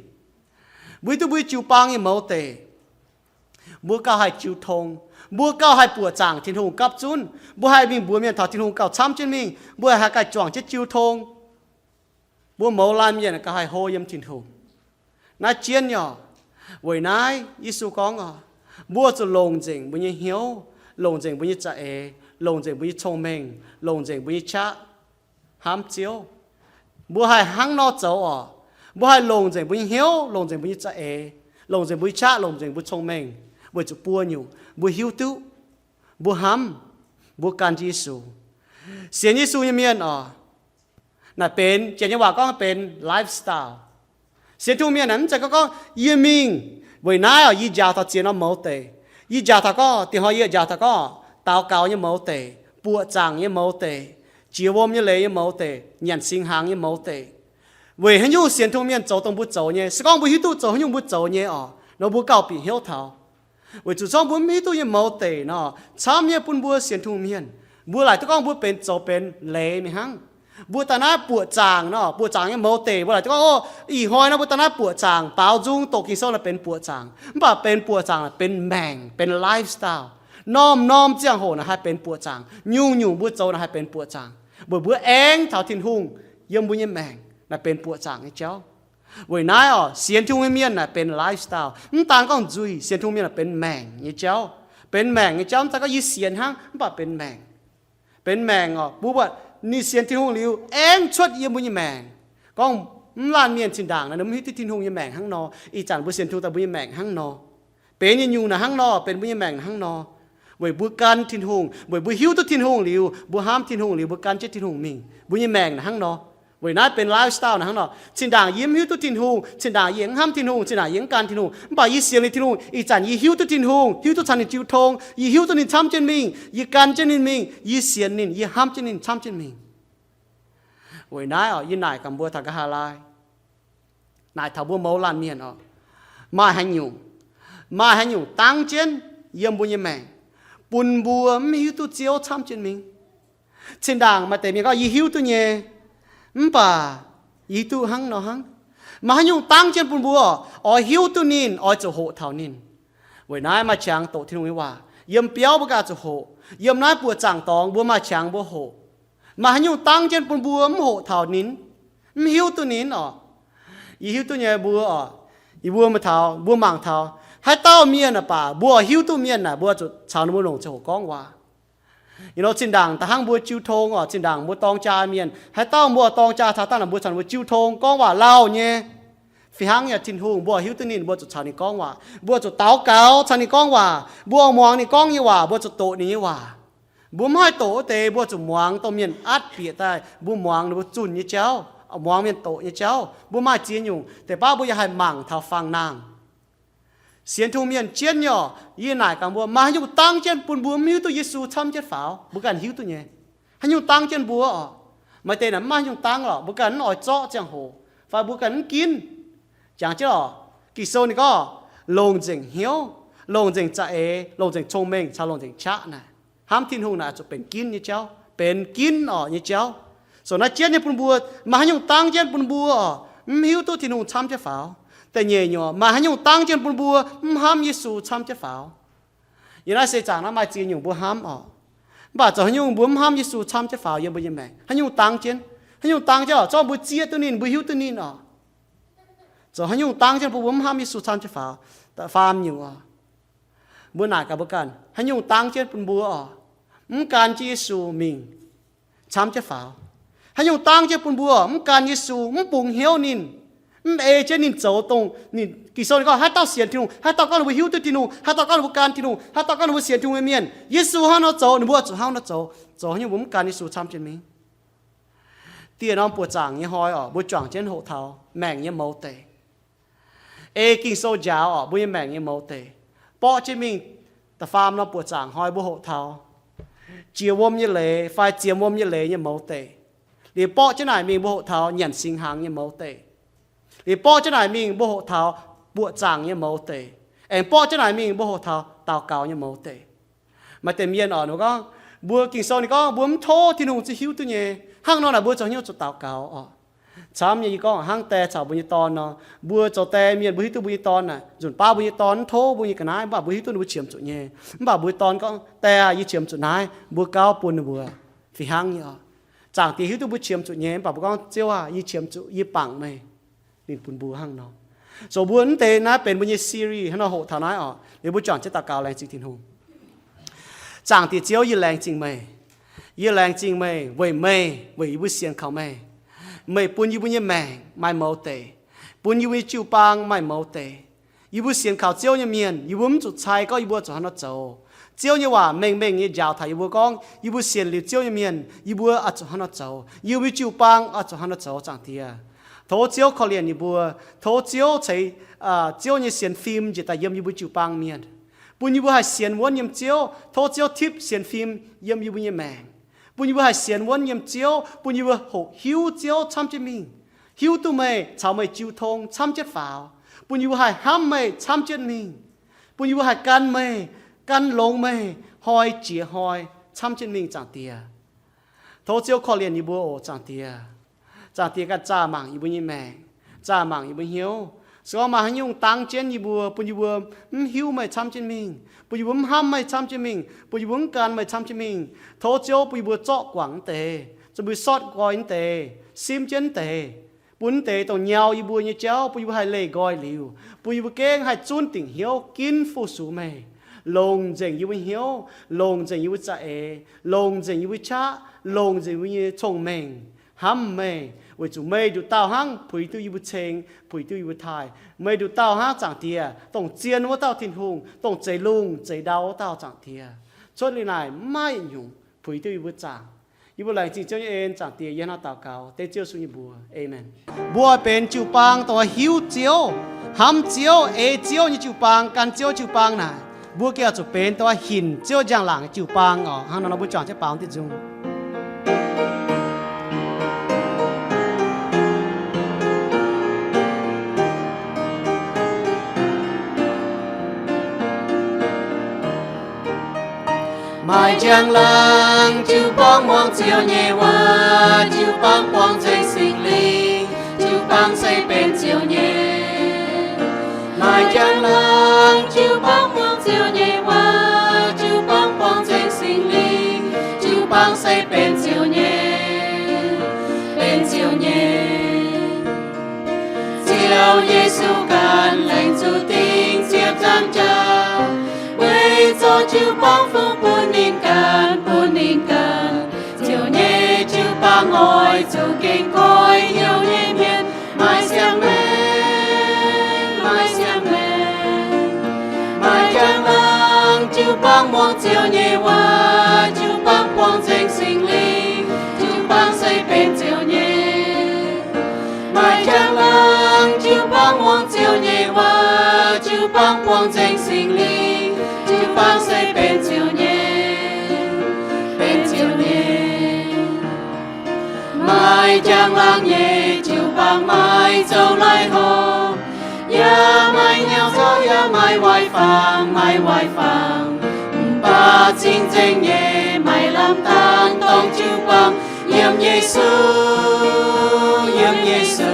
Mbuo hiuv duqv mbuo nyei jiu-baang nyei mouz deic, mbuo gauh haih jiu tong, mbuo gauh haih buoqc zaangc Tin-Hungh gapv zunv, mbuo haih mingh mbuox mienh taux Tin-Hungh gauh camv jienv mingh, mbuo haih gauh juangc jienv jiu tong. Mbuo mouz laanh mienh gauh haih hlo yiem Tin-Hungh. Naaiv jienv nyei oc. Weic naaiv Yesu gorngv oc, mbuo zuqc longc nzengc mbuo nyei hnyouv, longc nzengc mbuo nyei za'eix, longc nzengc mbuo nyei cong-mengh, longc nzengc mbuo nyei qaqv hnamv Ziouv. Mbuo haih hnangv nor zoux oc. Mbuo haih longc nzengc mbuo nyei hnyouv, longc nzengc mbuo nyei za'eix, longc nzengc mbuo nyei qaqv, longc nzengc mbuo cong-mengh, weic zuqc buo nyungc, mbuo hiuv duqv, mbuo hnamv, mbuo gan jienv Yesu. Sienx Yesu nyei mienh oc, naaic benx, Janx nyei waac gorngv benx lifestyle. Sienx Tin-Hungh mienh naaic mv zeiz gorngv, gorngv yie mingh weic naaiv oc, yie njaaux taux ziex norm mouz deic. Yie njaaux taux gorngv, diex hnoi yie njaaux taux gorngv daux gaux nyei mouz deic, buoqc zaangc nyei mouz deic, jiex wuom nyei leiz nyei mouz deic, nyanc singx hnaangx nyei mouz deic. Weic haaix nyungc sienx Tin-Hungh mienh zoux dongh mbuo zoux nyei? Se gorngv mbuo hiuv duqv zoux haaix nyungc mbuo zoux nyei oc, nor mbuo gauh bieqc hnyouv taux. Weic zuqc se gorngv mbuo mv hiuv duqv nyei mouz deic nor, camv nyei bun mbuo sienx Tin-Hungh mienh, mbuo laaic duqv gorngv mbuo benx zoux benx leiz mingh hnangv. Mbuo daaih naaiv buoqc zaangc nor, buoqc zaangc nyei mouz deic, mbuo laaic duqv gorngv, o, ih hnoi nor mbuo daaih naaiv buoqc zaangc, baaux nzung doqc Ging-Sou naaic benx buoqc zaangc, mv baac benx buoqc zaangc naaic benx maengc, benx lifestyle. Norm-norm ziangh hoc naaic haih benx buoqc zaangc, nyungc-nyungc mbuo zoux naaic haih benx buoqc zaangc, weic mbuo aengx taux Tin-Hungh yiem mbuo nyei maengc naaic benx buoqc zaangc nyei jauv. Weic naaiv oc, sienx Tin-Hungh nyei mienh naaic benx lifestyle. Mv daan gorngv nzuih, sienx Tin-Hungh mienh naaic benx maengc nyei jauv. Benx maengc nyei jauv mv daan gorngv yie sienx hnangv mv baac benx maengc. Benx maengc oc, mbuo buatc ninh sienx Tin-Hungh liuz aengx cuotv yiem mbuo nyei maengc. Gorngv mv laanh mienh zinh ndaangc naaic ninh mv hiuv duqv Tin-Hungh nyei maengc hnangv nor, ih zanc mbuo sienx Tin-Hungh daaih mbuo nyei maengc hnangv nor. Benx nyei nyungc naaic hnangv nor, benx mbuo nyei maengc hnangv nor. Weic mbuo gan Tin-Hungh, weic mbuo hiuv duqv Tin-Hungh liuz, mbuo hnamv Tin-Hungh liuz, mbuo gan jienv Tin-Hungh mingh, mbuo nyei maengc naaic hnangv nor. Weic naaiv benx lifestyle naaic hnangv nor. Zinh ndaangc yie mv hiuv duqv Tin-Hungh, zinh ndaangc yie mv hnamv Tin-Hungh, zinh ndaangc yie mv gan Tin-Hungh, mv baac yie sienx liuz Tin-Hungh, ih zanc yie hiuv duqv Tin-Hungh, hiuv duqv caux ninh jiu tong, yie hiuv duqv ninh camv jienv mingh, yie gan jienv ninh mingh, yie sienx ninh, yie hnamv jienv ninh camv jienv mingh. Weic naaiv oc, yie naaic gaax mbuo taux nqa'haav laai, naaic taux mbuo mouz laanh mienh oc, maaih haaix nyungc, maaih haaix nyungc dangv jienv yiem mbuo nyei maengc, bun mbuo mv hiuv duqv Ziouv camv jienv mingh. Zinh ndaangc maaih deix mienh gorngv, yie hiuv duqv nyei, mv baac yie hiuv duqv hnangv nor hnangv. Maaih haaix nyungc dangv jienv bun mbuo oix hiuv duqv ninh, oix zuqc hoqc taux ninh? Weic naaiv maaih qangx doqc Tin-Hungh nyei waac. Yiem biauv mbuo ganh zuqc hoqc. Yiem naaiv buoqc zaangc dorngx mbuo maaih qangx mbuo hoqc. Maaih haaix nyungc dangv jienv bun mbuo mv hoqc taux ninh, mv hiuv duqv ninh oc? Yie hiuv duqv nyei mbuo oc, yie mbuo maaih taux, mbuo mangc taux haaix dauh mienh aah baac mbuo hiuv duqv mienh naaic, mbuo zuqc caux ninh mbuo longc ziangh hoc gorngv waac. You know, zinh ndaangc da'hnangv mbuo jiu tong oc, zinh ndaangc mbuo dorng jaa mienh, haaix dauh mbuo dorng jaa taux dangh naaic, mbuo caux ninh mbuo jiu tong gorngv waac lauh nyei. Fih hnangv yaac Tin-Hungh, mbuo hiuv duqv ninh, mbuo zuqc caux ninh gorngv waac, mbuo zuqc daux gaux caux ninh gorngv waac, mbuo muangx ninh gorngv nyei waac, mbuo zuqc doqc ninh nyei waac. Mbuo mv haih doqc wuov deix, mbuo zuqc muangx dongh mienh atv bieqc daaih, mbuo muangx ninh mbuo zunh nyei jauv, muangx mienh doqc nyei jauv. Mbuo maaih ziex nyungc, deix baav mbuo yaac haih mangc taux fangx nangh. Sienx Tin-Hungh mienh jienv nyei oc, yie naaic gaax mbuo, maaih haaix nyungc dangv jienv bun mbuo mv hiuv duqv Yesu camv jienv faaux? Mbuo ganh hiuv duqv nyei. Haaix nyungc dangv jienv mbuo oc? Maaih deix naaic mv maaih haaix nyungc dangv lorqc, mbuo ganh mv oix zorqv ziangh hoc, fai mbuo ganh mv ginv. Jangx jienv oc, Ging-Sou ninh gorngv, longc nzengc hnyouv, longc nzengc za'eix, longc nzengc cong-mengh caux longc nzengc qaqv naaic, hnamv Tin-Hungh naaic zuqc benx ginv nyei jauv, benx ginv oc nyei jauv. So naaiv jienv nyei bun mbuo, maaih haaix nyungc dangv jienv bun mbuo oc, mv hiuv duqv Tin-Hungh camv jienv faaux? Da'nyeic nyungc, maaih haaix nyungc dangv jienv bun mbuo mv hnamv Yesu camv jienv faaux? Yiem naaiv seix zaangc naaiv maaih ziex nyungc mbuo hnamv oc. Mv baac zoux haaix nyungc mbuo mv hnamv Yesu camv jienv faaux yiem mbuo nyei maengc? Haaix nyungc dangv jienv? Haaix nyungc dangv jienv oc? Zorqv mbuo zieqv duqv ninh, mbuo hiuv duqv ninh oc. Zoux haaix nyungc dangv jienv bun mbuo mv hnamv Yesu camv jienv faaux? Da'faam nyungc oc, mbuo naaic gaax mbuo ganh, haaix nyungc dangv jienv bun mbuo oc, mv gan jienv Yesu mingh camv jienv faaux? Haaix nyungc dangv jienv bun mbuo mv gan Yesu, mv bungx hnyouv ninh, mv ei jienv ninh zoux dongh ninh, Ging-Sou ninh gorngv, haaix dauh sienx Tin-Hungh, haaix dauh gorngv ninh mbuo hiuv duqv Tin-Hungh, haaix dauh gorngv ninh mbuo gan Tin-Hungh, haaix dauh gorngv ninh mbuo sienx Tin-Hungh nyei mienh, Yesu hnangv nor zoux, ninh mbuo zuqc hnangv nor zoux. Zoux haaix nyungc mbuo mv gan Yesu camv jienv mingh? Dieh norm buoqc zaangc nyei hnoi oc, mbuo juangc jienv hoqc taux maengc nyei mouz deic. Ei Ging-Sou njaaux oc, mbuo nyei maengc nyei mouz deic, borqv jienv mingh. Da'faam norm buoqc zaangc hnoi mbuo hoqc taux jiex wuom nyei leiz fai ziemx wuom nyei leiz nyei mouz deic. Liuz borqv jienv naaic mingh mbuo hoqc taux nyanc singx hnaangx nyei mouz deic. Liuz borqv jienv naaic mingh mbuo hoqc taux buoqc zaangc nyei mouz deic. Aengx borqv jienv naaic mingh mbuo hoqc taux daux gaux nyei mouz deic. Maaih deix mienh oc, ninh gorngv, mbuo Ging-Sou ninh gorngv mbuo mv tov Tin-Hungh ziouc hiuv duqv nyei. Hnangv nor naaic mbuo zoux haaix nyungc zuqc daux gaux oc? Camv nyei yie gorngv hnangv die caux mbuo nyei dorn nor. Mbuo zoux die mienh mbuo hiuv duqv mbuo nyei dorn naaic, nzunc baav mbuo nyei dorn mv tov mbuo nyei ga'naaiv, mv baac mbuo hiuv duqv ninh mbuo qiemx zuqc nyei. Mv baac mbuo nyei dorn gorngv, Die aah, yie qiemx zuqc naaiv, mbuo gauh bun ninh mbuo. Fih hnangv nyei oc. Zaangc Diex hiuv duqv mbuo qiemx zuqc nyei, mv baac mbuo gorngv, Ziouv aah, yie qiemx zuqc, yie bangc meih. Ninh bun mbuo hnangv nor. So mbuo mv deix naaiv benx mbuo nyei series hnangv nor hoqc taux naaiv oc. Liuz mbuo juangc jienv daux gaux laengz zingh Tin-Hungh. Zaangc Diex Ziouv, yie laengz zingh meih. Yie laengz zingh meih weic meih, weic yie mbuo sienx kaux meih. Meih bun yie mbuo nyei maengc maaih mouz deic, bun yie mbuo nyei jiu-baang maaih mouz deic. Yie mbuo sienx kaux Ziouv nyei mienh, yie mbuo mv zuqc cai gorngv yie mbuo zuqc hnangv nor zoux. Ziouv nyei waac mengh mengh nyei njaaux taux yie mbuo gorngv, yie mbuo sienx liuz Ziouv nyei mienh, yie mbuo oix zuqc hnangv nor zoux. Yie mbuo nyei jiu-baang oix zuqc hnangv nor zoux, Zaangc Diex. Tov Ziouv korv-lienh yie mbuo. Tov Ziouv ceix, aa, Ziouv nyei sienx fim njiec daaih yiem yie mbuo jiu-baang mienh, bun yie mbuo haih sienx wuonv yiem Ziouv. Tov Ziouv tipv sienx fim yiem yie mbuo nyei maengc, bun yie mbuo haih sienx wuonv yiem Ziouv, bun yie mbuo hoqc hiuv Ziouv camv jienv mingh, hiuv duqv meih caux meih jiu tong camv jienv faaux, bun yie mbuo haih hnamv meih camv jienv mingh, bun yie mbuo haih gan meih, gan longx meih, hnoi jiex hnoi camv jienv mingh, Zaangc Diex. Tov Ziouv korv-lienh yie mbuo oc, Zaangc Diex. Zaangc Diex ganh zaah mangc yie mbuo nyei maengc, zaah mangc yie mbuo hnyouv. Se gorngv maaih haaix nyungc dangv jienv yie mbuo, bun yie mbuo mv hiuv meih camv jienv mingh, bun yie mbuo mv hnamv meih camv jienv mingh, bun yie mbuo mv gan meih camv jienv mingh, tov Ziouv bun yie mbuo zorqv guangc mv deix, zorqv mbuo sortv nqoi mv deix, simv jienv mv deix, bun mv deix dongh nyau yie mbuo nyei jauv, bun yie mbuo haih leih nqoi liuz, bun yie mbuo gengh haih zunv dingc hnyouv ginv fu-sux meih. Longc nzengc yie mbuo hnyouv, longc nzengc yie mbuo za'eix, longc nzengc yie mbuo qaqv, longc nzengc yie mbuo nyei cong-mengh, hnamv meih, weic zuqc meih nduqc dauh hnangv puix duqv yie mbuo ceng, puix duqv yie mbuo taaih. Meih nduqc dauh hnangv, Zaangc Diex, dongh zien wuov dauh Tin-Hungh, dongh zeix lungh zeix ndau wuov dauh, Zaangc Diex. Cuotv liuz naaic mv maaih nyungc puix duqv yie mbuo zaangc. Yie mbuo laengz zingh Ziouv nyei en, Zaangc Diex, yie hnangv daux gaux dengv Ziouv Yesu nyei mbuox. Aamen. Mbuo oix benx jiu-baang dongh oix hiuv Ziouv, hnamv Ziouv, ei Ziouv nyei jiu-baang, gan Ziouv jiu-baang naaic, mbuo gengh oix zuqc benx dongh oix hinc Ziouv njang-laangc nyei jiu-baang oc. Hnangv nor nor mbuo juangc jienv baaux diuh nzung. Maaih njang-laangc jiu-baang muangx Ziouv nyei waac, jiu-baang buangh nzengc Singx Lingh, jiu-baang se benx Ziouv nyei. Maaih njang-laangc jiu-baang muangx Ziouv nyei waac, jiu-baang buangh nzengc Singx Lingh, jiu-baang se benx Ziouv nyei, benx Ziouv nyei. Ziouv Yesu ganh laengz zuqc dingc ziepc nzaangc jaax, weic zorqv jiu-baang fungx bun ninh ganh, bun ninh ganh. Ziouv nyei jiu-baang oix zuqc gengh koiv hnyouv nyei mienh. Maaih siang-maengc, maaih siang-maengc. Maaih njang-laangc jiu-baang muangx Ziouv nyei waac, jiu-baang buangh nzengc Singx Lingh, jiu-baang se benx Ziouv nyei. Maaih njang-laangc jiu-baang muangx Ziouv nyei waac, jiu-baang buangh nzengc Singx Lingh, jiu-baang se benx Ziouv nyei, benx Ziouv nyei. Maaih njang-laangc nyei jiu-baang maaih zoux lai-hlo, yaac maaih hnyouv zoux, yaac maaih waaic fangx, maaih waaic fangx. Mv baac cing-nzengc nyei maaih lamh daanh dorngc jiu-baang yiem Yesu, yiem Yesu.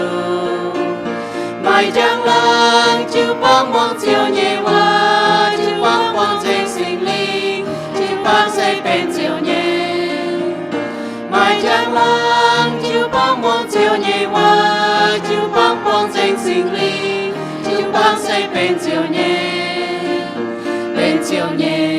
Maaih njang-laangc jiu-baang muangx Ziouv nyei waac, jiu-baang buangh nzengc Singx Lingh, jiu-baang se benx Ziouv nyei. Maaih njang-laangc jiu-baang muangx Ziouv nyei waac, jiu-baang buangh nzengc Singx Lingh, jiu-baang se benx Ziouv nyei, benx Ziouv nyei.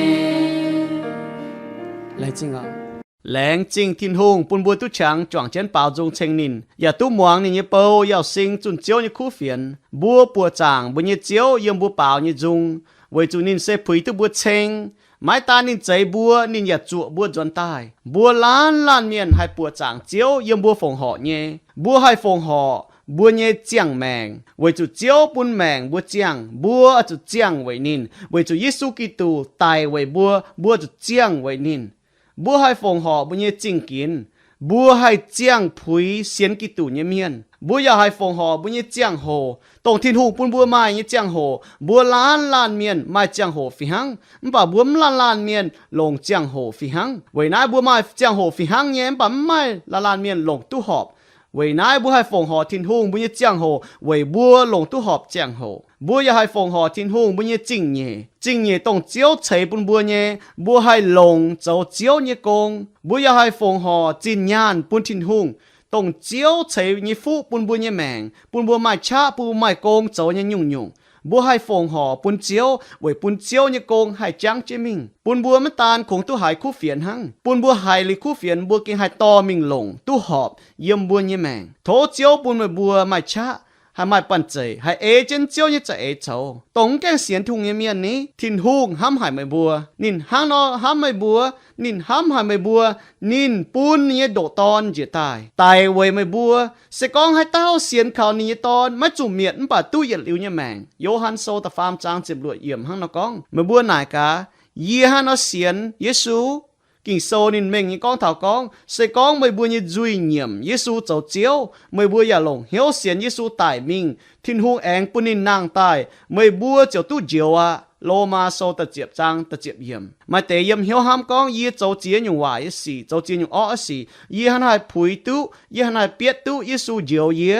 Laengz zingh Tin-Hungh bun mbuo duqv qangx juangc jienv baaux nzung ceng ninh, yaac duqv muangx ninh nyei bou, yaac sing zunh Ziouv nyei kuv fienx. Mbuo buoqc zaangc mbuo nyei Ziouv yiem mbuo baaux nyei nzung, weic zuqc ninh se puix duqv mbuo ceng. Maiv daan ninh zeix mbuo, ninh yaac zuoqc mbuo nzuonx daaih. Mbuo laanh laanh mienh haih buoqc zaangc Ziouv yiem mbuo fongc horc nyei. Mbuo haih fongc horc mbuo nyei ziangh maengc, weic zuqc Ziouv bun maengc mbuo ziangh. Mbuo oix zuqc ziangh weic ninh, weic zuqc Yesu Giduc daic weic mbuo, mbuo zuqc ziangh weic ninh. Mbuo haih fongc horc mbuo nyei zingh ginx. Mbuo haih ziangh puix sienx Giduc nyei mienh. Mbuo yaac haih fongc horc mbuo nyei ziangh hoc, dongh Tin-Hungh bun mbuo maaih nyei ziangh hoc. Mbuo laanh laanh mienh maaih ziangh hoc fih hnangv, mv baac mbuo mv laanh laanh mienh longc ziangh hoc fih hnangv. Weic naaiv mbuo maaih ziangh hoc fih hnangv nyei, mv baac mv maaih laanh laanh mienh longc duqv horpc. Weic naaiv mbuo haih fongc horc Tin-Hungh mbuo nyei ziangh hoc weic mbuo longc duqv horpc ziangh hoc. Mbuo yaac haih fongc horc Tin-Hungh mbuo nyei zingh nyeic. Zingh nyeic dongh Ziouv ceix bun mbuo nyei, mbuo haih longc zoux Ziouv nyei gong. Mbuo yaac haih fongc horc zinh nyaanh bun Tin-Hungh, dongh Ziouv ceix nyei fuqv bun mbuo nyei maengc, bun mbuo maaih qaqv, bun mbuo maaih gong zoux nyei nyungc-nyungc. Mbuo haih fongc horc bun Ziouv weic bun Ziouv nyei gong haih jangv jienv mingh, bun mbuo maiv daan kungx duqv haiz kuv fienx hnangv. Bun mbuo haiz liuz kuv fienx, mbuo gengh haih dorh mingh longc duqv horpc yiem mbuo nyei maengc. Tov Ziouv bun meih mbuo maaih qaqv, haih maaih banh zeic, haih ei jienv Ziouv nyei za'eix coux. Dongh mv gaengh sienx Tin-Hungh nyei mienh ni, Tin-Hungh hnamv haic meih mbuo. Ninh hnangv nor hnamv meih mbuo. Ninh hnamv haic meih mbuo. Ninh bun ninh nyei ndoqc Dorn njiec daaih, daic weic meih mbuo. Se gorngv haaix dauh sienx kaux ninh nyei Dorn, maiv zuqc mietc mv baac duqv yietc liuz nyei maengc. Yo^han Sou da'faam zaang ziepc luoqc yiemc hnangv nor gorngv. Meih mbuo naaic gaax, yie hnangv nor sienx Yesu. Ging-Sou ninh mengh nyei gorngv taux gorngv, se gorngv meih mbuo nyei nzuih nyiemc Yesu zoux Ziouv, meih mbuo yaac longc hnyouv sienx Yesu daic mingh, Tin-Hungh aengx bun ninh nangh daaih, meih mbuo ziouc duqv njoux aqv. Lomaa Sou da'ziepc zaang da'ziepc yiemc. Maaih deix yiem hnyouv hnamv gorngv, yie zoux ziex nyungc waaic nyei sic, zoux ziex nyungc orqv nyei sic, yie hnangv naaiv haih puix duqv, yie hnangv naaiv bietv duqv Yesu njoux yie.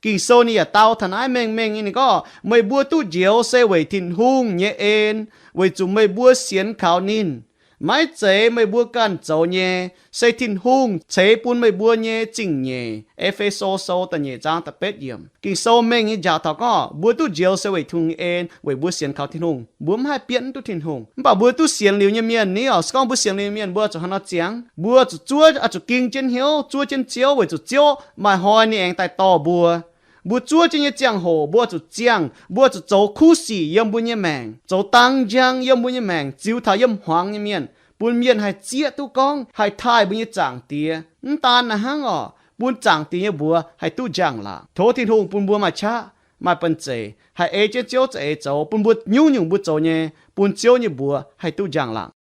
Ging-Sou ninh yaac dau taux naaiv mengh mengh nyei, ninh gorngv, meih mbuo duqv njoux se weic Tin-Hungh nyei en, weic zuqc meih mbuo sienx kaux ninh. Maiv zeiz meih mbuo ganh zoux nyei, se Tin-Hungh ceix bun meih mbuo nyei zingh nyeic. E^fe^so Sou da'nyeic zaang da'betv yiemc. Ging-Sou mengh nyei njaaux taux gorngv, mbuo duqv njoux se weic Tin-Hungh nyei en, weic mbuo sienx kaux Tin-Hungh. Mbuo mv haih bietv duqv Tin-Hungh. Mv baac mbuo duqv sienx liuz nyei mienh ni oc, se gorngv mbuo sienx liuz nyei mienh, mbuo zuqc hnangv nor ziangx. Mbuo zuqc zuov, oix zuqc ging jienv hnyouv zuov jienv Ziouv, weic zuqc Ziouv maaih hnoi ninh aengx daaih dorh mbuo. Mbuo zuov jienv nyei ziangh hoc mbuo zuqc ziangh, mbuo zuqc zoux kuv sic yiem mbuo nyei maengc, zoux dang njang yiem mbuo nyei maengc, ziux taux yiem hmuangx nyei mienh, bun mienh haih zieqv duqv gorngv haih taaih mbuo nyei Zaangc Diex. Mv daan naaiv hnangv oc, bun Zaangc Diex nyei mbuox haih duqv njang-laangc. Tov Tin-Hungh bun mbuo maaih qaqv, maaih banh zeic, haih ei jienv Ziouv za'eix zoux, bun mbuo nyungc-nyungc mbuo zoux nyei, bun Ziouv nyei mbuox haih duqv njang-laangc.